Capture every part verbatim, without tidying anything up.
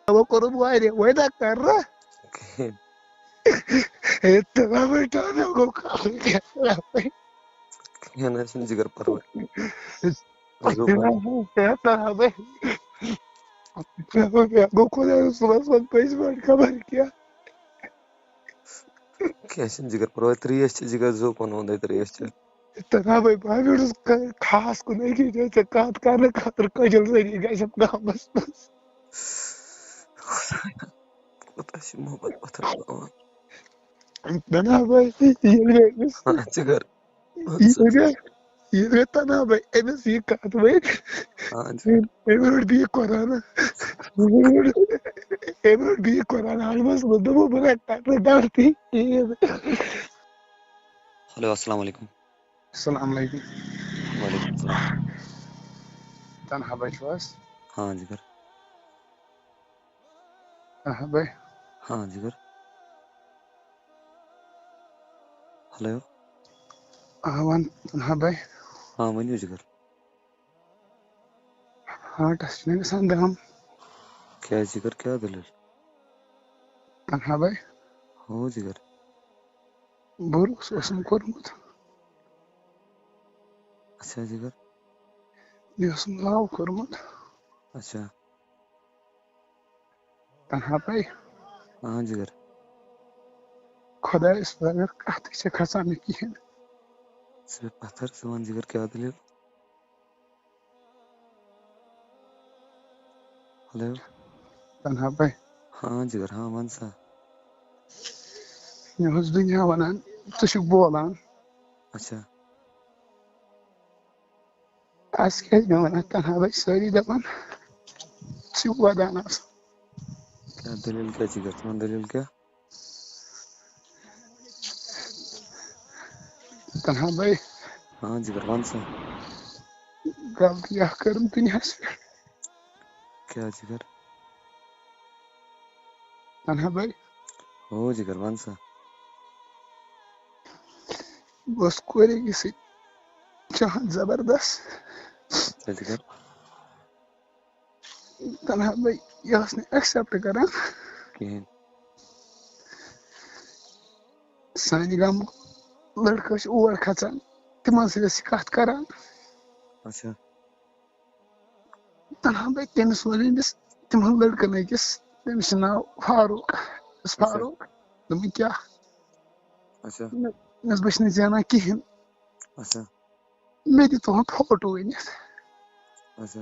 وۄنۍ کوٚرُم واریاہ، وۄنۍ نہ کر نہ۔ ہے، تہٕ وۄنۍ ٹانا گوٚو کَرُن کیٛاہ؟ کینٛہہ نہ حظ چھُنہٕ جِگر پَرواے۔ ہے، تہٕ وۄنۍ، ہے، گوٚو خۄدایَس صُبحَس وۄنۍ پٔزۍ پٲٹھۍ خبر کیٛاہ۔ کینٛہہ چھُنہٕ جِگر پَرواے، ترٛیش چھِ جِگر زُو پَنہٕ ووٚنُے ترٛیش چھِ۔ تہٕ رَبَے بہٕ ہا ویوٚٹھُس ک-، خاص کُن أکی جایہِ ژےٚ کَتھ کَرنہٕ خٲطرٕ کٔجَل ذٔریعہٕ گژھِ ہَم گامَس منٛز۔ کوٗتاہ چھِ محبت پَتھَر ترٛاوان۔ تَنہا بھاے، ییٚلہِ مےٚ أمِس، ہاں، جِگر۔ ییٚلہِ مےٚ، ییٚلہِ مےٚ تَنہا بھاے أمِس یہِ کَتھ ؤنۍ، ہاں، جِگر۔ أمۍ روٚٹ بیٚیہِ قرآن۔ أمۍ روٚٹ بیٚیہِ قرآن عالمَس منٛز، دوٚپُن، "بہٕ رَٹہٕ نہٕ غلطی کِہیٖنۍ۔" ہیلو، السلام علیکم۔ السلام علیکم۔ وعلیکم السلام۔ تنہا بھائی چھو حظ؟ ہاں جِگر۔ تنہا بھائی۔ ہاں جِگر۔ ہیلو۔ آ، وَن تنہا بھائی۔ ہاں، ؤنِو جِگر۔ ہارٹَس چھُ مےٚ گژھان دَم۔ کیٛاہ جِگر، کیٛاہ دٔلیٖل؟ تنہا بھائی۔ ہو جِگر۔ بُرٕ اوس اوسُم کوٚرمُت۔ اچھا جِگر۔ مےٚ اوسُم لاو کوٚرمُت۔ اچھا۔ تنہا بھائی۔ ہاں جِگر۔ خۄدایَس بغٲر کَتھ تہِ چھےٚ کھسان نہٕ کِہیٖنۍ۔ ژٕ پَتھَر، ژٕ وَن جِگر، کیٛاہ دٔلیٖل؟ ہیلو۔ تنہا بھائی۔ ہاں جِگر، ہاں، وَن سا۔ مےٚ اوس دُنیا وَنان، ژٕ چھُکھ بولان۔ اچھا۔ اَسہِ کیٛازِ مےٚ وَنان تنہا بھائی، سٲری دَپان، ژٕ چھُکھ وَدان آسان۔ کیٛاہ دٔلیٖل کیٛاہ جِگر؟ ژٕ وَن دٔلیٖل کیٛاہ؟ تنہا بھائی۔ ہاں جِگر، وَن سا۔ غلطی اکھ کٔرٕم دُنیاہَس پٮ۪ٹھ۔ کیٛاہ جِگر؟ تنہا بھائی۔ ہو جِگر، وَن سا۔ بہٕ اوسُس کورِ أکِس سۭتۍ چاہان زبردست۔ اچھا جِگر۔ تنہا بھائی، یہِ ٲس نہٕ accept کران۔ کِہیٖنۍ۔ سانہِ گامُک لڑکہٕ ٲسۍ اور کھژان، تِمن سۭتۍ ٲسۍ یہِ کتھ کران۔ اچھا۔ تنہا بھائی، تٔمِس ووٚن أمِس تِمن لڑکن أکِس، تٔمِس چھُ ناو فاروق۔ دوٚپمَس، اچھا۔ فاروق، دوٚپُن، کیٛاہ؟ اچھا۔ مےٚ، مےٚ دوٚپُس، بہٕ چھُس نہٕ زینان کِہیٖنۍ۔ اچھا۔ مےٚ دِ تُہُنٛد فوٹو أنِتھ۔ اچھا۔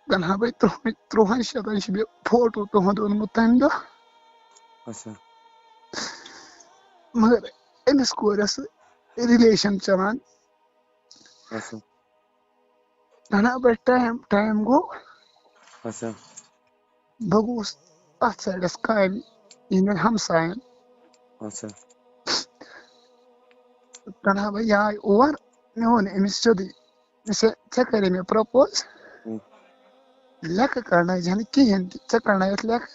تنہا بھائی، تُہُنٛد، تُرٛوہَن شیٚتَن چھُ مےٚ فوٹو تُہُنٛد اوٚنمُت تَمہِ دۄہ۔ اچھا۔ مگر أمِس کورِ ٲس relation چلان۔ اچھا۔ تنہا بھائی، ٹایم، ٹایم گوٚو۔ اچھا۔ بہٕ گوٚوُس اَتھ سایڈَس کامہِ، یِہِنٛدٮ۪ن ہمسایَن۔ اچھا۔ تنہا بھائی، یہِ آے اور، مےٚ ووٚن أمِس سیوٚدُے، مےٚ سا، ژےٚ کَرے مےٚ propose۔ ہُم۔ لیٚکھٕ کَڑنٲیزِ نہٕ کِہیٖنۍ تہِ، ژےٚ کَڑنٲیَتھ لیٚکھٕ۔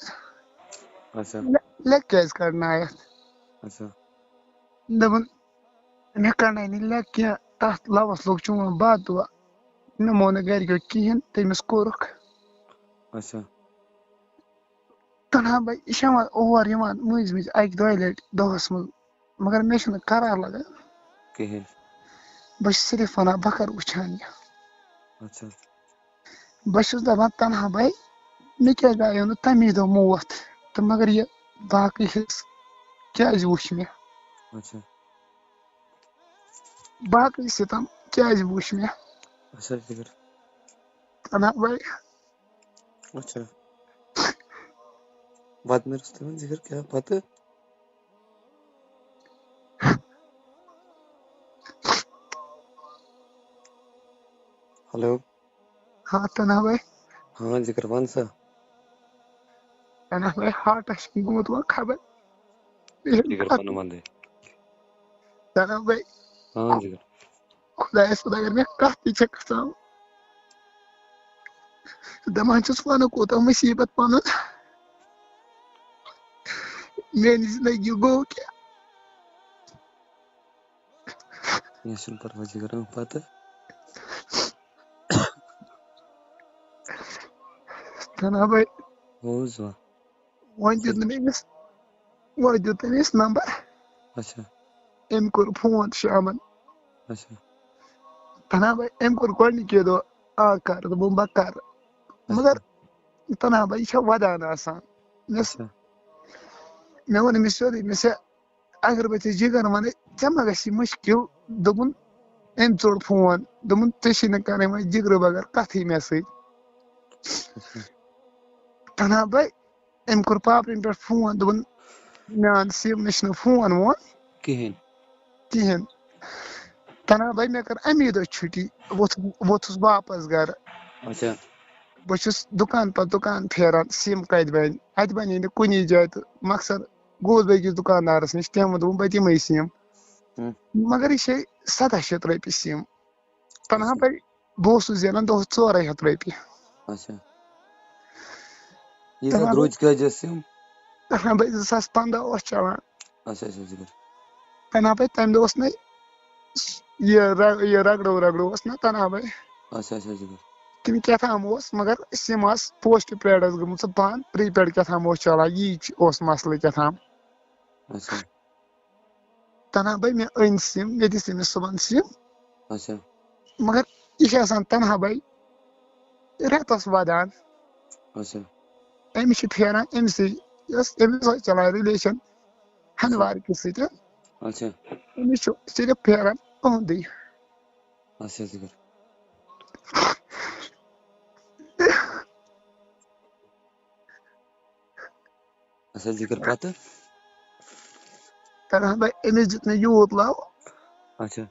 اچھا۔ لے-، لیٚکھٕ کیٛازِ کَڑنایَتھ؟ اچھا۔ دوٚپُن، مےٚ کَڑنٲے نہٕ لیٚکھٕ کینٛہہ، تَتھ لَوَس لوٚگ چون بَد دُعا۔ مےٚ مون نہٕ گَرِکیو کِہیٖنۍ، تٔمِس کوٚرُکھ۔ اچھا۔ تنہا بھائی، یہِ چھِ یِوان اور یِوان مٔنٛزۍ مٔنٛزۍ اَکہِ دۄیہِ لَٹہِ دۄہَس منٛز، مگر مےٚ چھُنہٕ قرار لَگان۔ کِہیٖنۍ۔ بہٕ چھُس صرف وَنان، بہٕ کَر وٕچھان یہِ۔ اچھا۔ بہٕ چھُس دَپان، تنہا بھائی، مےٚ کیٛازِ آیو نہٕ تَمی دۄہ موت؟ تہٕ مگر یہِ باقٕے حِصہٕ کیٛازِ وٕچھ مےٚ؟ اچھا۔ باقٕے سِتَم کیٛازِ وٕچھ مےٚ؟ اچھا، جِگر۔ تنہا بھائی۔ اچھا۔ وَدنہٕ روٚستُے وَن، جِگر، کیٛاہ پَتہٕ؟ ہیلو۔ ہاں، تنہا بھائی۔ ہاں، جِگر، وَن سا۔ تنہا بھائی، ہارٹَس چھُ گوٚمُت وۄنۍ خبر۔ جِگر، پَنُن وَن دے۔ تنہا بھائی۔ ہاں، جِگر۔ خۄدایَس پَتھ اگر مےٚ کَتھ تہِ چھےٚ کھَسان، دَپان چھُس، وَنہٕ کوٗتاہ مُصیٖبت پَنُن۔ میٛانہِ زِندگی گوٚو کیٛاہ؟ کینٛہہ چھُنہٕ پَرواے، جِگر، اۭں، پَتہٕ۔ تنہا بھائی، بوز وۄنۍ۔ وۄنۍ دیُت نہٕ مےٚ أمِس، وۄنۍ دیُت أمۍ أمِس نمبر۔ اچھا۔ أمۍ کوٚر فون شامن۔ اچھا۔ تنہا بھائی، أمۍ کوٚر گۄڈٕنِکے دۄہ آ کر، دوٚپُن بہٕ کرٕ۔ اچھا۔ مگر تنہا بھائی، یہِ چھا ودان آسان؟ مےٚ س-، اچھا۔ مےٚ ووٚن أمِس سیوٚدُے، مےٚ سا اگر بہٕ ژےٚ جِگر وَنَے، ژےٚ ما گژھی مُشکِل؟ دوٚپُن، أمۍ ژوٚٹ فون، دوٚپُن، ژےٚ چھی نہٕ کَرٕنۍ وۄنۍ جِگرٕ بغٲر کَتھٕے مےٚ سۭتۍ۔ اچھا۔ تنہا بھائی، أمۍ کوٚر پاپرِن پٮ۪ٹھ فون، دوٚپُن، مےٚ اَن سِم، مےٚ چھُنہٕ فون وون کِہیٖنۍ۔ کِہیٖنۍ۔ تنہا بھائی، مےٚ کٔر اَمی دۄہ چھُٹی، ووٚتھ-، ووٚتھُس واپَس گَرٕ۔ اچھا۔ بہٕ چھُس دُکان پَتہٕ دُکان پھیران، سِم کَتہِ بَنہِ؟ اَتہِ بَنے نہٕ کُنی جایہِ تہٕ مقصد گوس بہٕ أکِس دُکاندارَس نِش، تٔمۍ ووٚن، دوٚپُن، بہٕ دِمَے سِم۔ ہُم۔ مگر یہِ چھے سَداہ شیٚتھ رۄپیہِ سِم۔ تنہا اچھا۔ بھائی، بہٕ اوسُس زینان دۄہَس ژورَے ہَتھ رۄپیہِ۔ اچھا۔ ییٖژاہ تنہا درٛوٚج بھائی، کیٛازِ ٲس سِم؟ تنہا بھائی، زٕ ساس پنٛداہ اوس چلان۔ اچھا، اچھا، ذِکر۔ تنہا بھائی، تَمہِ دۄہ اوس نہٕ یہِ ر-، یہِ رگڑو رگڑو اوس نہ تنہا بھائی۔ اچھا، اچھا، ذِکر۔ تِم کیٛاہ تام اوس، مگر سِم آسہٕ پوسٹ پیڈَس گٔمٕژ بنٛد، پرٛی پیڈ کیٛاہ تام اوس چلان، یی چھُ، اوس مسلہٕ کیٛاہ تام۔ اچھا۔ تنہا بھائی، مےٚ أنۍ سِم، مےٚ دِژ أمِس صُبحن سِم۔ اچھا۔ مگر یہِ چھِ آسان تنہا بھائی رٮ۪تَس وَدان۔ اچھا۔ أمِس چھِ پھیران أمۍ سٕے، یۄس أمِس سۭتۍ چلان ریلیشن ہندوار کِس سۭتۍ۔ اچھا۔ أمِس چھُ صرف پھیران أہُنٛدُے۔ اچھا، ذِکر۔ اچھا، ذِکر پتہٕ؟ تنہا بھائی، أمِس دیُت مےٚ یوٗت love۔ اچھا۔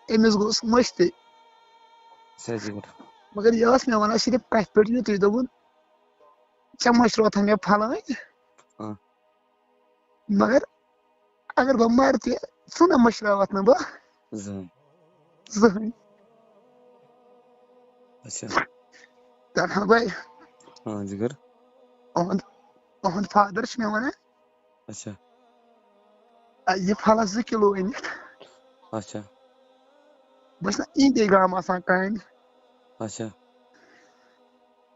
أمِس گوٚو سُہ مٔشتٕے۔ اچھا، ذِکر۔ مگر یہِ ٲس مےٚ وَنان صرف کَتھِ پٮ۪ٹھ یُتُے، دوٚپُن، "ژےٚ مٔشروتھا مےٚ پھلٲنۍ؟" آ۔ مگر اگر بہٕ مَرٕ تہِ، ژٕ نہ مٔشراوَتھ نہٕ بہٕ زٕہٕنۍ۔ زٕہٕنۍ۔ اچھا۔ تنہا بھائی۔ ہاں، ذِکر۔ اُہُنٛد، اُہُنٛد father چھُ مےٚ وَنان۔ اچھا۔ اَ، یہِ پھلَس زٕ کِلوٗ أنِتھ۔ اچھا۔ بہٕ چھُس نہ اِہِنٛدے گامہٕ آسان کامہِ۔ اچھا۔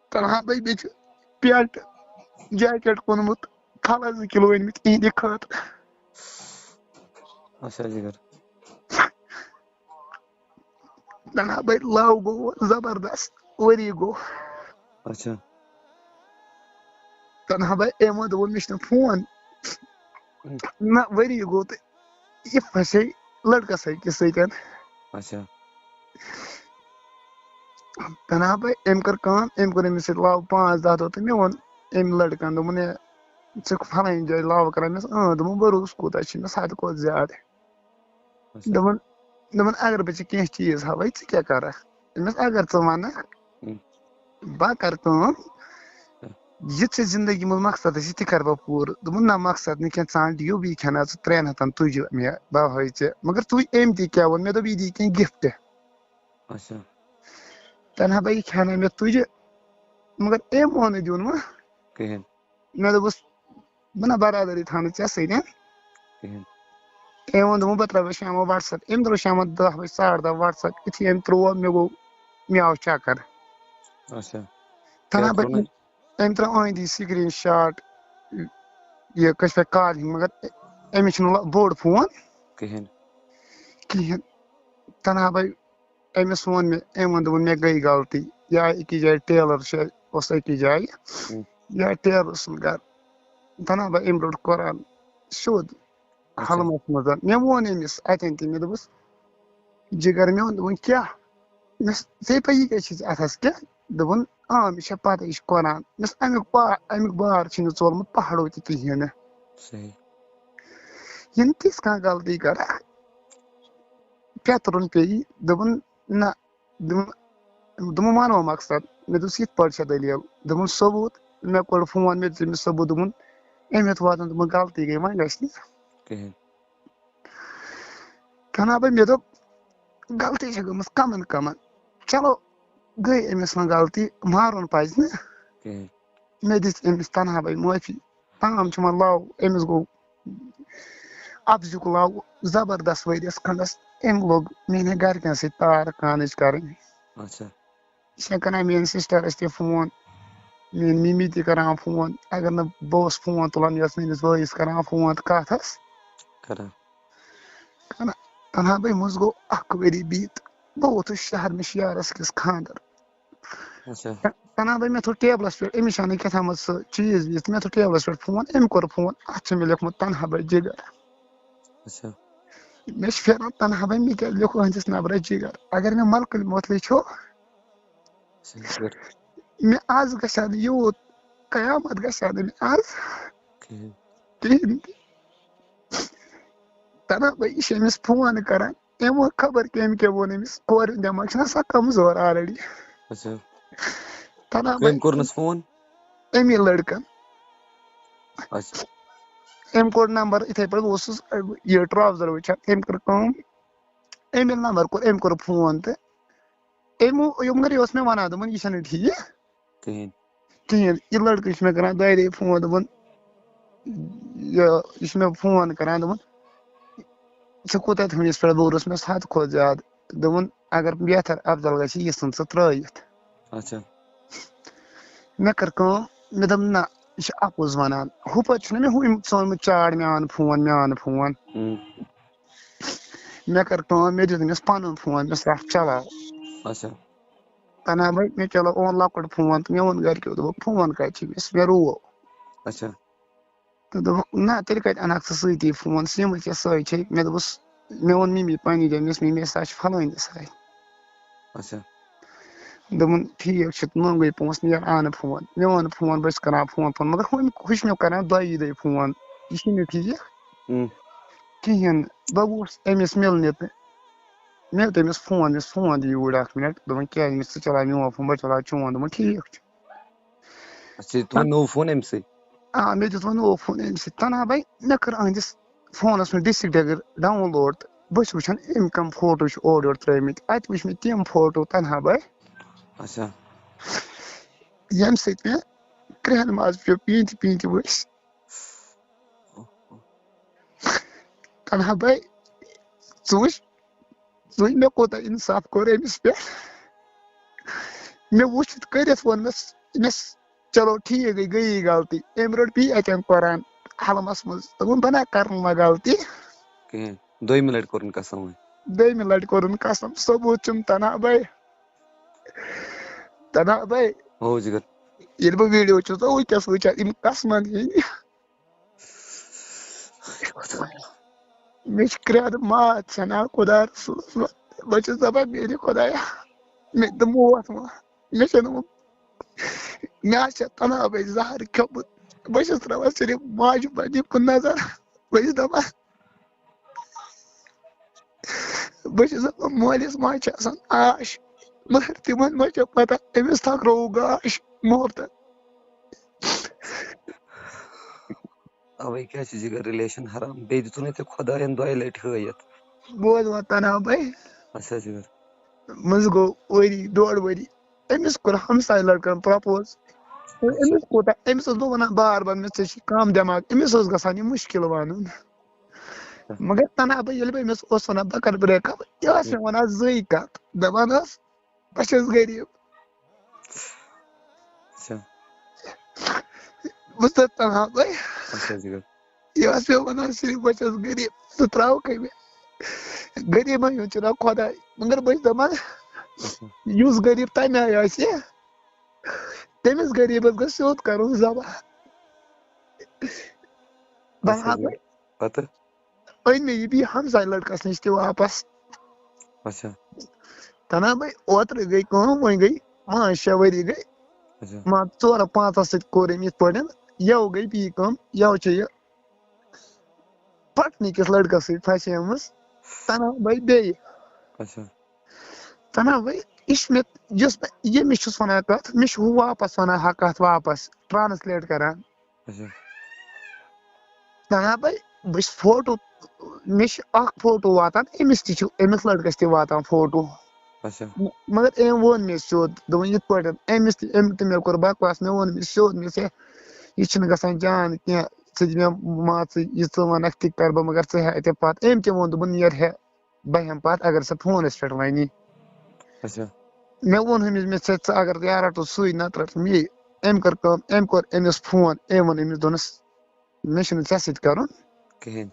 تنہا بھائی، بیٚیہِ چھُ pant jacket کُنمُت، پھلَس زٕ کِلوٗ أنۍمٕتۍ اِہِنٛدِ خٲطرٕ۔ اچھا، ذِکر۔ تنہا بھائی، love گوٚو زبردست، ؤری گوٚو۔ اچھا۔ تنہا بھائی، أمۍ ووٚن، دوٚپُن، مےٚ چھُنہٕ فون۔ ہُم۔ نہ، ؤری گوٚو تہٕ یہِ پھسے لڑکس أکِس سۭتۍ۔ اچھا۔ تنہا بھائی، أمۍ کٔر کٲم، أمۍ کوٚر أمِس سۭتۍ love پانٛژھ دَہ دۄہ تہٕ مےٚ ووٚن أمۍ لڑکن، دوٚپُن، "ہے، ژٕ چھُکھ فلٲنۍ جایہِ love کران؟" مےٚ ووٚنُس، "اۭں۔" دوٚپُن، "بروسہٕ کوٗتاہ چھُ؟" مےٚ ووٚنُس، "حدٕ کھۄتہٕ زیادٕ۔" اچھا۔ دوٚپُن، دوٚپُن، "اگر بہٕ ژےٚ کینٛہہ چیٖز ہاوَے، ژٕ کیٛاہ کَرَکھ؟" دوٚپمَس، "اگر ژٕ وَنَکھ، ہُم۔ بہٕ کَرٕ کٲم، ہُم۔ یہِ ژےٚ زِندگی منٛز مقصد آسی، تہِ کَرٕ بہٕ پوٗرٕ۔" دوٚپُن، "نہ، مقصد نہٕ کینٛہہ، ژٕ اَن ڈیوٗ، بہٕ کھٮ۪ناو ژٕ ترٛٮ۪ن ہَتَن تُجہِ، مےٚ، بہٕ ہاوہَے ژےٚ۔" مگر تُج أمۍ تہِ کیٛاہ ووٚن، مےٚ دوٚپ، "یہِ دی کینٛہہ gift۔" اچھا۔ تَنہا بھائی، یہِ کھٮ۪ناو مےٚ تُجہِ، مگر أمۍ ووٚن نہٕ دیُن وۄنۍ۔ کِہیٖنۍ۔ مےٚ دوٚپُس، "بہٕ نہ برادری تھاونہٕ ژےٚ سۭتۍ، ہہ؟" کِہیٖنۍ۔ أمۍ ووٚن، دوٚپُن، "بہٕ ترٛاوَے شامَن WhatsApp۔" أمۍ ترٛوو شامَن دَہ بَجہِ، ساڑٕ دَہ WhatsApp۔ یُتھُے أمۍ ترٛوو، مےٚ گوٚو، مےٚ آو چَکَر۔ اچھا۔ تَنہٕ کیٛاہ بہٕ ترٛوو نہٕ؟ أمۍ ترٛٲو أہٕنٛدی screenshot، یہِ کٲنٛسہِ پٮ۪ٹھ call ہِنٛدۍ، مگر أمِس چھُنہٕ لا-، بوٚڑ فون کِہیٖنۍ۔ کِہیٖنۍ۔ تَنہٕ بَے أمِس ووٚن مےٚ، أمۍ ووٚن، دوٚپُن، "مےٚ گٔے غلطی، یا أکِس جایہِ ٹیلر چھُ، اوس أکِس جایہِ، ہُم۔ یا ٹیلر سُنٛد گرٕ۔" دَپان بہٕ أمۍ روٚٹ قرآن سیوٚد اچھا۔ حلمس منٛز۔ مےٚ ووٚن أمِس اَتٮ۪ن تہِ، مےٚ دوٚپُس، "جِگر میون"، دوٚپُن، "کیٛاہ؟" مےٚ دوٚپُس، "ژےٚ پَیی کیٛاہ چھِ ژےٚ اَتھس کیٛاہ؟" دوٚپُن، "آ، مےٚ چھےٚ پَتہ، یہِ چھُ قرآن۔" مےٚ دوٚپُس، "اَمیُک پا-، اَمیُک بار چھُنہٕ ژولمُت پہاڑو تہِ کِہیٖنۍ نہٕ۔" صحیح۔ ییٚلہِ تِژھ کانٛہہ غلطی کَرَکھ، پیٚترُن پیٚیہِ، دوٚپُن، "نہ۔" دوٚپُن، دوٚپُن، "وَنو مقصد۔" مےٚ دوٚپُس، "یِتھ پٲٹھۍ چھےٚ دٔلیٖل؟" دوٚپُن، "ثوبوٗت؟" مےٚ کوٚر فون، مےٚ دیُت أمِس ثوبوٗت، دوٚپُن، "أمۍ ہیوٚت واتُن۔" دوٚپُن، "غلطی گٔے، وۄنۍ گژھِ نہٕ۔" کِہیٖنۍ۔ کَنہٕ بَے، مےٚ دوٚپ، غلطی چھےٚ گٔمٕژ کَمَن کَمَن۔ چلو، گٔے أمِس وۄنۍ غلطی، مارُن پَزِ نہٕ۔ کِہیٖنۍ۔ مےٚ دِژ أمِس تَنہا بَے معٲفی۔ تام چھُ وۄنۍ love، أمِس گوٚو اَپزیُک love زبردست ؤرِیَس کھنٛڈَس۔ أمۍ لوٚگ میٛانٮ۪ن گَرِکٮ۪ن سۭتۍ تار کانٕچ کَرٕنۍ۔ اچھا۔ یہِ چھےٚ کَران میٛٲنۍ سِسٹَرَس تہِ فون۔ میٲنۍ مِمی تہِ کران فون، اگر نہٕ بہٕ اوسُس فون تُلان، یہِ ٲس میٲنِس بٲیِس کران فون تہٕ کَتھ ٲس کران۔ کران۔ تنہا بھائی، منٛز گوٚو اکھ ؤری بیٖت، بہٕ ووتُس شہر، مےٚ چھُ یارس أکِس خانٛدر۔ اچھا۔ تنہا بھائی، مےٚ تھوٚو ٹیبلس پٮ۪ٹھ، أمِس چھا نہٕ کیٛاہ تھامَتھ سُہ چیٖز ویٖز، تہٕ مےٚ تھوٚو ٹیبلس پٮ۪ٹھ فون، أمۍ کوٚر فون، اتھ چھُ مےٚ لیوٚکھمُت تنہا بھائی جگر۔ اچھا۔ مےٚ چھُ پھیران تنہا بھائی، مےٚ کیٛاہ لیوٚکھ أہٕنٛدِس نمبرس جگر؟ اگر مےٚ ملکُل موتلے چھُ، اچھا، جگر۔ مےٚ آز گژھِ ہا نہٕ یوٗت، قیامت گژھِ ہا نہٕ مےٚ آز کِہیٖنۍ۔ کِہیٖنۍ تہِ۔ تنہا بھائی، یہِ چھُ أمِس فون کران، أمۍ ووٚن خبر کٔمۍ کیٛاہ ووٚن أمِس، کورِ ہُنٛد دٮ۪ماغ چھُنہ سا کمزور already۔ اچھا۔ تنہا بھائی، کٔمۍ کوٚرنس فون؟ أمی لڑکن۔ اچھا۔ أمۍ کوٚر نمبر، یِتھے پٲٹھۍ اوسُس یہِ ٹراوزر وٕچھان، أمۍ کٔر کٲم، أمۍ ییٚلہِ نمبر کوٚر، أمۍ کوٚر فون تہٕ أمۍ ووٚن، یِم گٔے، یہِ اوس مےٚ وَنان، دوٚپُن، یہِ چھَنہٕ ٹھیٖک کِہیٖنۍ۔ کِہیٖنۍ۔ یہِ لٔڑکہٕ چھُ مےٚ کَران دۄیہِ دۄہہِ فون، دوٚپُن، یہِ، یہِ چھُ مےٚ فون کَران، دوٚپُن، "ژٕ کوٗتاہ تھٲوِس پٮ۪ٹھ بھروسہٕ؟" مےٚ اوس حد کھۄتہٕ زیادٕ۔ دوٚپُن، "اگر بہتر افضل گژھِ، یہِ ژھٕن ژٕ ترٛٲوِتھ۔" اچھا۔ مےٚ کٔر کٲم، مےٚ دوٚپ، "نہ، یہِ چھُ اَپُز وَنان۔ ہُپٲرۍ چھُنہ مےٚ ہُہ أمۍ ژھونمُت چاڑ، مےٚ آو نہٕ فون، مےٚ آو نہٕ فون۔" ہُم۔ مےٚ کٔر کٲم، مےٚ دیُت أمِس پَنُن فون، مےٚ دوٚپُس، "رَٹھ، چلاو۔" اچھا۔ تنہا بھائی، مےٚ چلو اوٚن لۄکُٹ فون تہٕ مےٚ ووٚن گرِکیو، دوٚپُکھ، "فون کَتہِ چھُ أمِس؟ مےٚ روو۔" اچھا۔ تہٕ دوٚپُکھ، "نہ، تیٚلہِ کَتہِ اَنَکھ ژٕ سۭتی فون؟ سِمٕے ژےٚ سۭتۍ چھے؟" مےٚ دوٚپُس، مےٚ ووٚن مِمی پنٛنہِ جایہِ، مےٚ دوٚپُس، "مِمی، سُہ چھُ فلٲنِس جایہِ۔" اچھا۔ دوٚپُن، "ٹھیٖک چھُ، تہٕ نوٚنگٕے پونٛسہٕ نیر، اَن فون۔" مےٚ اوٚن فون، بہٕ چھُس کَران فون، فون، مگر ہُم، ہُہ چھُ مےٚ کَران دۄیی دۄہہِ فون، یہِ چھُنہٕ ٹھیٖک۔ ہُم۔ کِہیٖنۍ۔ بہٕ گوٚوُس أمِس مِلنہِ تہٕ مےٚ دیُت أمِس فون، مےٚ دوٚپُس، "فون دِ یوٗرۍ اَکھ مِنَٹ۔" دوٚپُن، "کیٛازِ؟" مےٚ دوٚپُس، "ژٕ چلاو میون فون، بہٕ چلاو چون۔" دوٚپُن، "ٹھیٖک چھُ۔" اچھا، یہِ تُل نوٚو فون أمۍ سٕے؟ آ، مےٚ دیُت وۄنۍ نوٚو فون أمۍ سٕے۔ تنہا بھائی، مےٚ کٔر أہٕنٛدِس فونَس منٛز ڈِسٹرٛکٹ ڈاوُن لوڈ تہٕ بہٕ چھُس وٕچھان أمۍ کَم فوٹو چھِ اورٕ یورٕ ترٛٲومٕتۍ۔ اَتہِ وٕچھ مےٚ تِم فوٹو، تنہا بھائی۔ اچھا۔ ییٚمہِ سۭتۍ مےٚ کرٛٮ۪ہن منٛز پیوٚو، پیٖنتہِ پیٖنتہِ ؤسۍ۔ تنہا بھائی، ژٕ وٕچھ، ژٕ وٕچھ مےٚ کوٗتاہ اِنصاف کوٚر أمِس پٮ۪ٹھ۔ مےٚ وٕچھِتھ کٔرِتھ ووٚن مےٚ، مےٚ چلو ٹھیٖک گٔے، گٔیی غلطی۔ أمۍ رٔٹ بیٚیہِ اَتٮ۪ن قرآن حلمَس منٛز۔ دوٚپُن، "بہٕ نہ کَرٕ نہٕ وۄنۍ غلطی۔" کِہیٖنۍ۔ دوٚیمہِ لَٹہِ کوٚرُن قسم وۄنۍ۔ دوٚیمہِ لَٹہِ کوٚرُن قسم، ثوبوٗت چھُم تنہا بھائی۔ تنہا بھائی۔ ہو جِگر۔ ییٚلہِ بہٕ ویٖڈیو چھُس نا وٕنکیٚس وٕچھان، یِم قسمَن ہِنٛدۍ۔ مےٚ چھِ کرٛٮ۪ہنہٕ مات ژھٮ۪نان خۄدا رسوٗلَس منٛز۔ بہٕ چھُس دَپان، "میٛانہِ خۄدایا، مےٚ تہِ موت ما، مےٚ چھَنہٕ وۄنۍ، مےٚ حظ چھےٚ تنہا بَے زَہر کھیوٚمُت۔" بہٕ چھُس ترٛاوان صرف ماجہِ پنٛنہِ کُن نظر۔ بہٕ چھُس دَپان، بہٕ چھُس دَپان، مٲلِس ماجہِ چھِ آسان آش، مگر تِمَن ما چھےٚ پَتہ، أمِس تھَکرووُکھ گاش محبتَن۔ اَوَے کیٛاہ چھِ جِگر رِلیشَن حرام؟ بیٚیہِ دِتُن ژےٚ خۄدایَن دۄیہِ لَٹہِ ہٲیِتھ۔ بوز وۄنۍ تنہا بَے۔ اچھا جِگر۔ منٛزٕ گوٚو ؤری، ڈۄڈ ؤری۔ أمِس کوٚر ہمساے لڑکن پرپوز۔ أمِس کوٗتاہ، أمِس اوس بہٕ ونان بار بار، مےٚ ژےٚ چھُے کم دٮ۪ماغ، أمِس اوس گژھان یہِ مُشکِل ونُن۔ مگر تنہا بہٕ، ییٚلہِ بہٕ أمِس اوس ونان بہٕ کرٕ break up، یہِ ٲس مےٚ ونان زٕے کتھ، دپان ٲس، "بہٕ چھَس غریٖب۔" اچھا۔ بہٕ چھُس تنہا بھائی۔ اچھا جِگر۔ یہِ ٲس مےٚ وَنان صرف، "بہٕ چھَس غریٖب، ژٕ ترٛاوکھَے مےٚ؟" غریٖبَن ہُنٛد چھُنہ خۄداے، مگر بہٕ چھُس دَپان، اچھا۔ یُس غریٖب تَمہِ آیہِ آسہِ، تٔمِس غریٖبَس گژھِ سیوٚد کَرُن ذبح۔ اچھا بَرابَر۔ جِگر۔ پَتہٕ؟ أنۍ مےٚ یہِ بیٚیہِ ہمساے لٔڑکَس نِش تہِ واپَس۔ اچھا۔ تَنہا بھائی، اوترٕ گٔے کٲم، وۄنۍ گٔے پانٛژھ شےٚ ؤری گٔے۔ اچھا۔ مان، ژورَن پانٛژَن سۭتۍ کوٚر أمۍ یِتھ پٲٹھۍ، یَوٕ گٔے بیٚیہِ کٲم، یَوٕ چھےٚ یہِ پٹنہٕ کِس لڑکس سۭتۍ پھسیمٕژ۔ تنہا بھائی بیٚیہِ۔ اچھا۔ تنہا بھائی، یہِ چھُ مےٚ، یُس بہٕ ییٚمِس چھُس ونان کتھ، مےٚ چھُ ہُہ واپس ونان ہا کتھ واپس، translate کران۔ اچھا۔ تنہا بھائی، بہٕ چھُس فوٹو، مےٚ چھُ اکھ فوٹو واتان، أمِس تہِ چھُ، أمِس لڑکس تہِ واتان فوٹو۔ اچھا۔ م-، مگر أمۍ ووٚن مےٚ سیوٚد، دوٚپُن، "یِتھ پٲٹھۍ"، أمِس تہِ، أمۍ تہِ مےٚ کوٚر بکواس، مےٚ ووٚن أمِس سیوٚد، مےٚ دوٚپُس، "ہے، یہِ چھُنہٕ گژھان جان کینٛہہ، ژٕ دِ مےٚ مان ژٕ، یہِ ژٕ وَنَکھ تہِ کَرٕ بہٕ، مگر ژٕ ہےٚ اَتہِ پَتہٕ"۔ أمۍ تہِ ووٚن، دوٚپُن، "نیر ہے، بہٕ ہٮ۪مہٕ پَتہٕ، اگر ژٕ فونَس پٮ۪ٹھ وَنی۔" اچھا۔ مےٚ ووٚن أمِس، مےٚ ژےٚ، ژٕ اگر یا رَٹُن سُے، نَتہٕ رَٹُن یی۔ أمۍ کٔر کٲم، أمۍ کوٚر أمِس فون، أمۍ ووٚن أمِس، دوٚپنَس، "مےٚ چھُنہٕ ژےٚ سۭتۍ کَرُن کِہیٖنۍ۔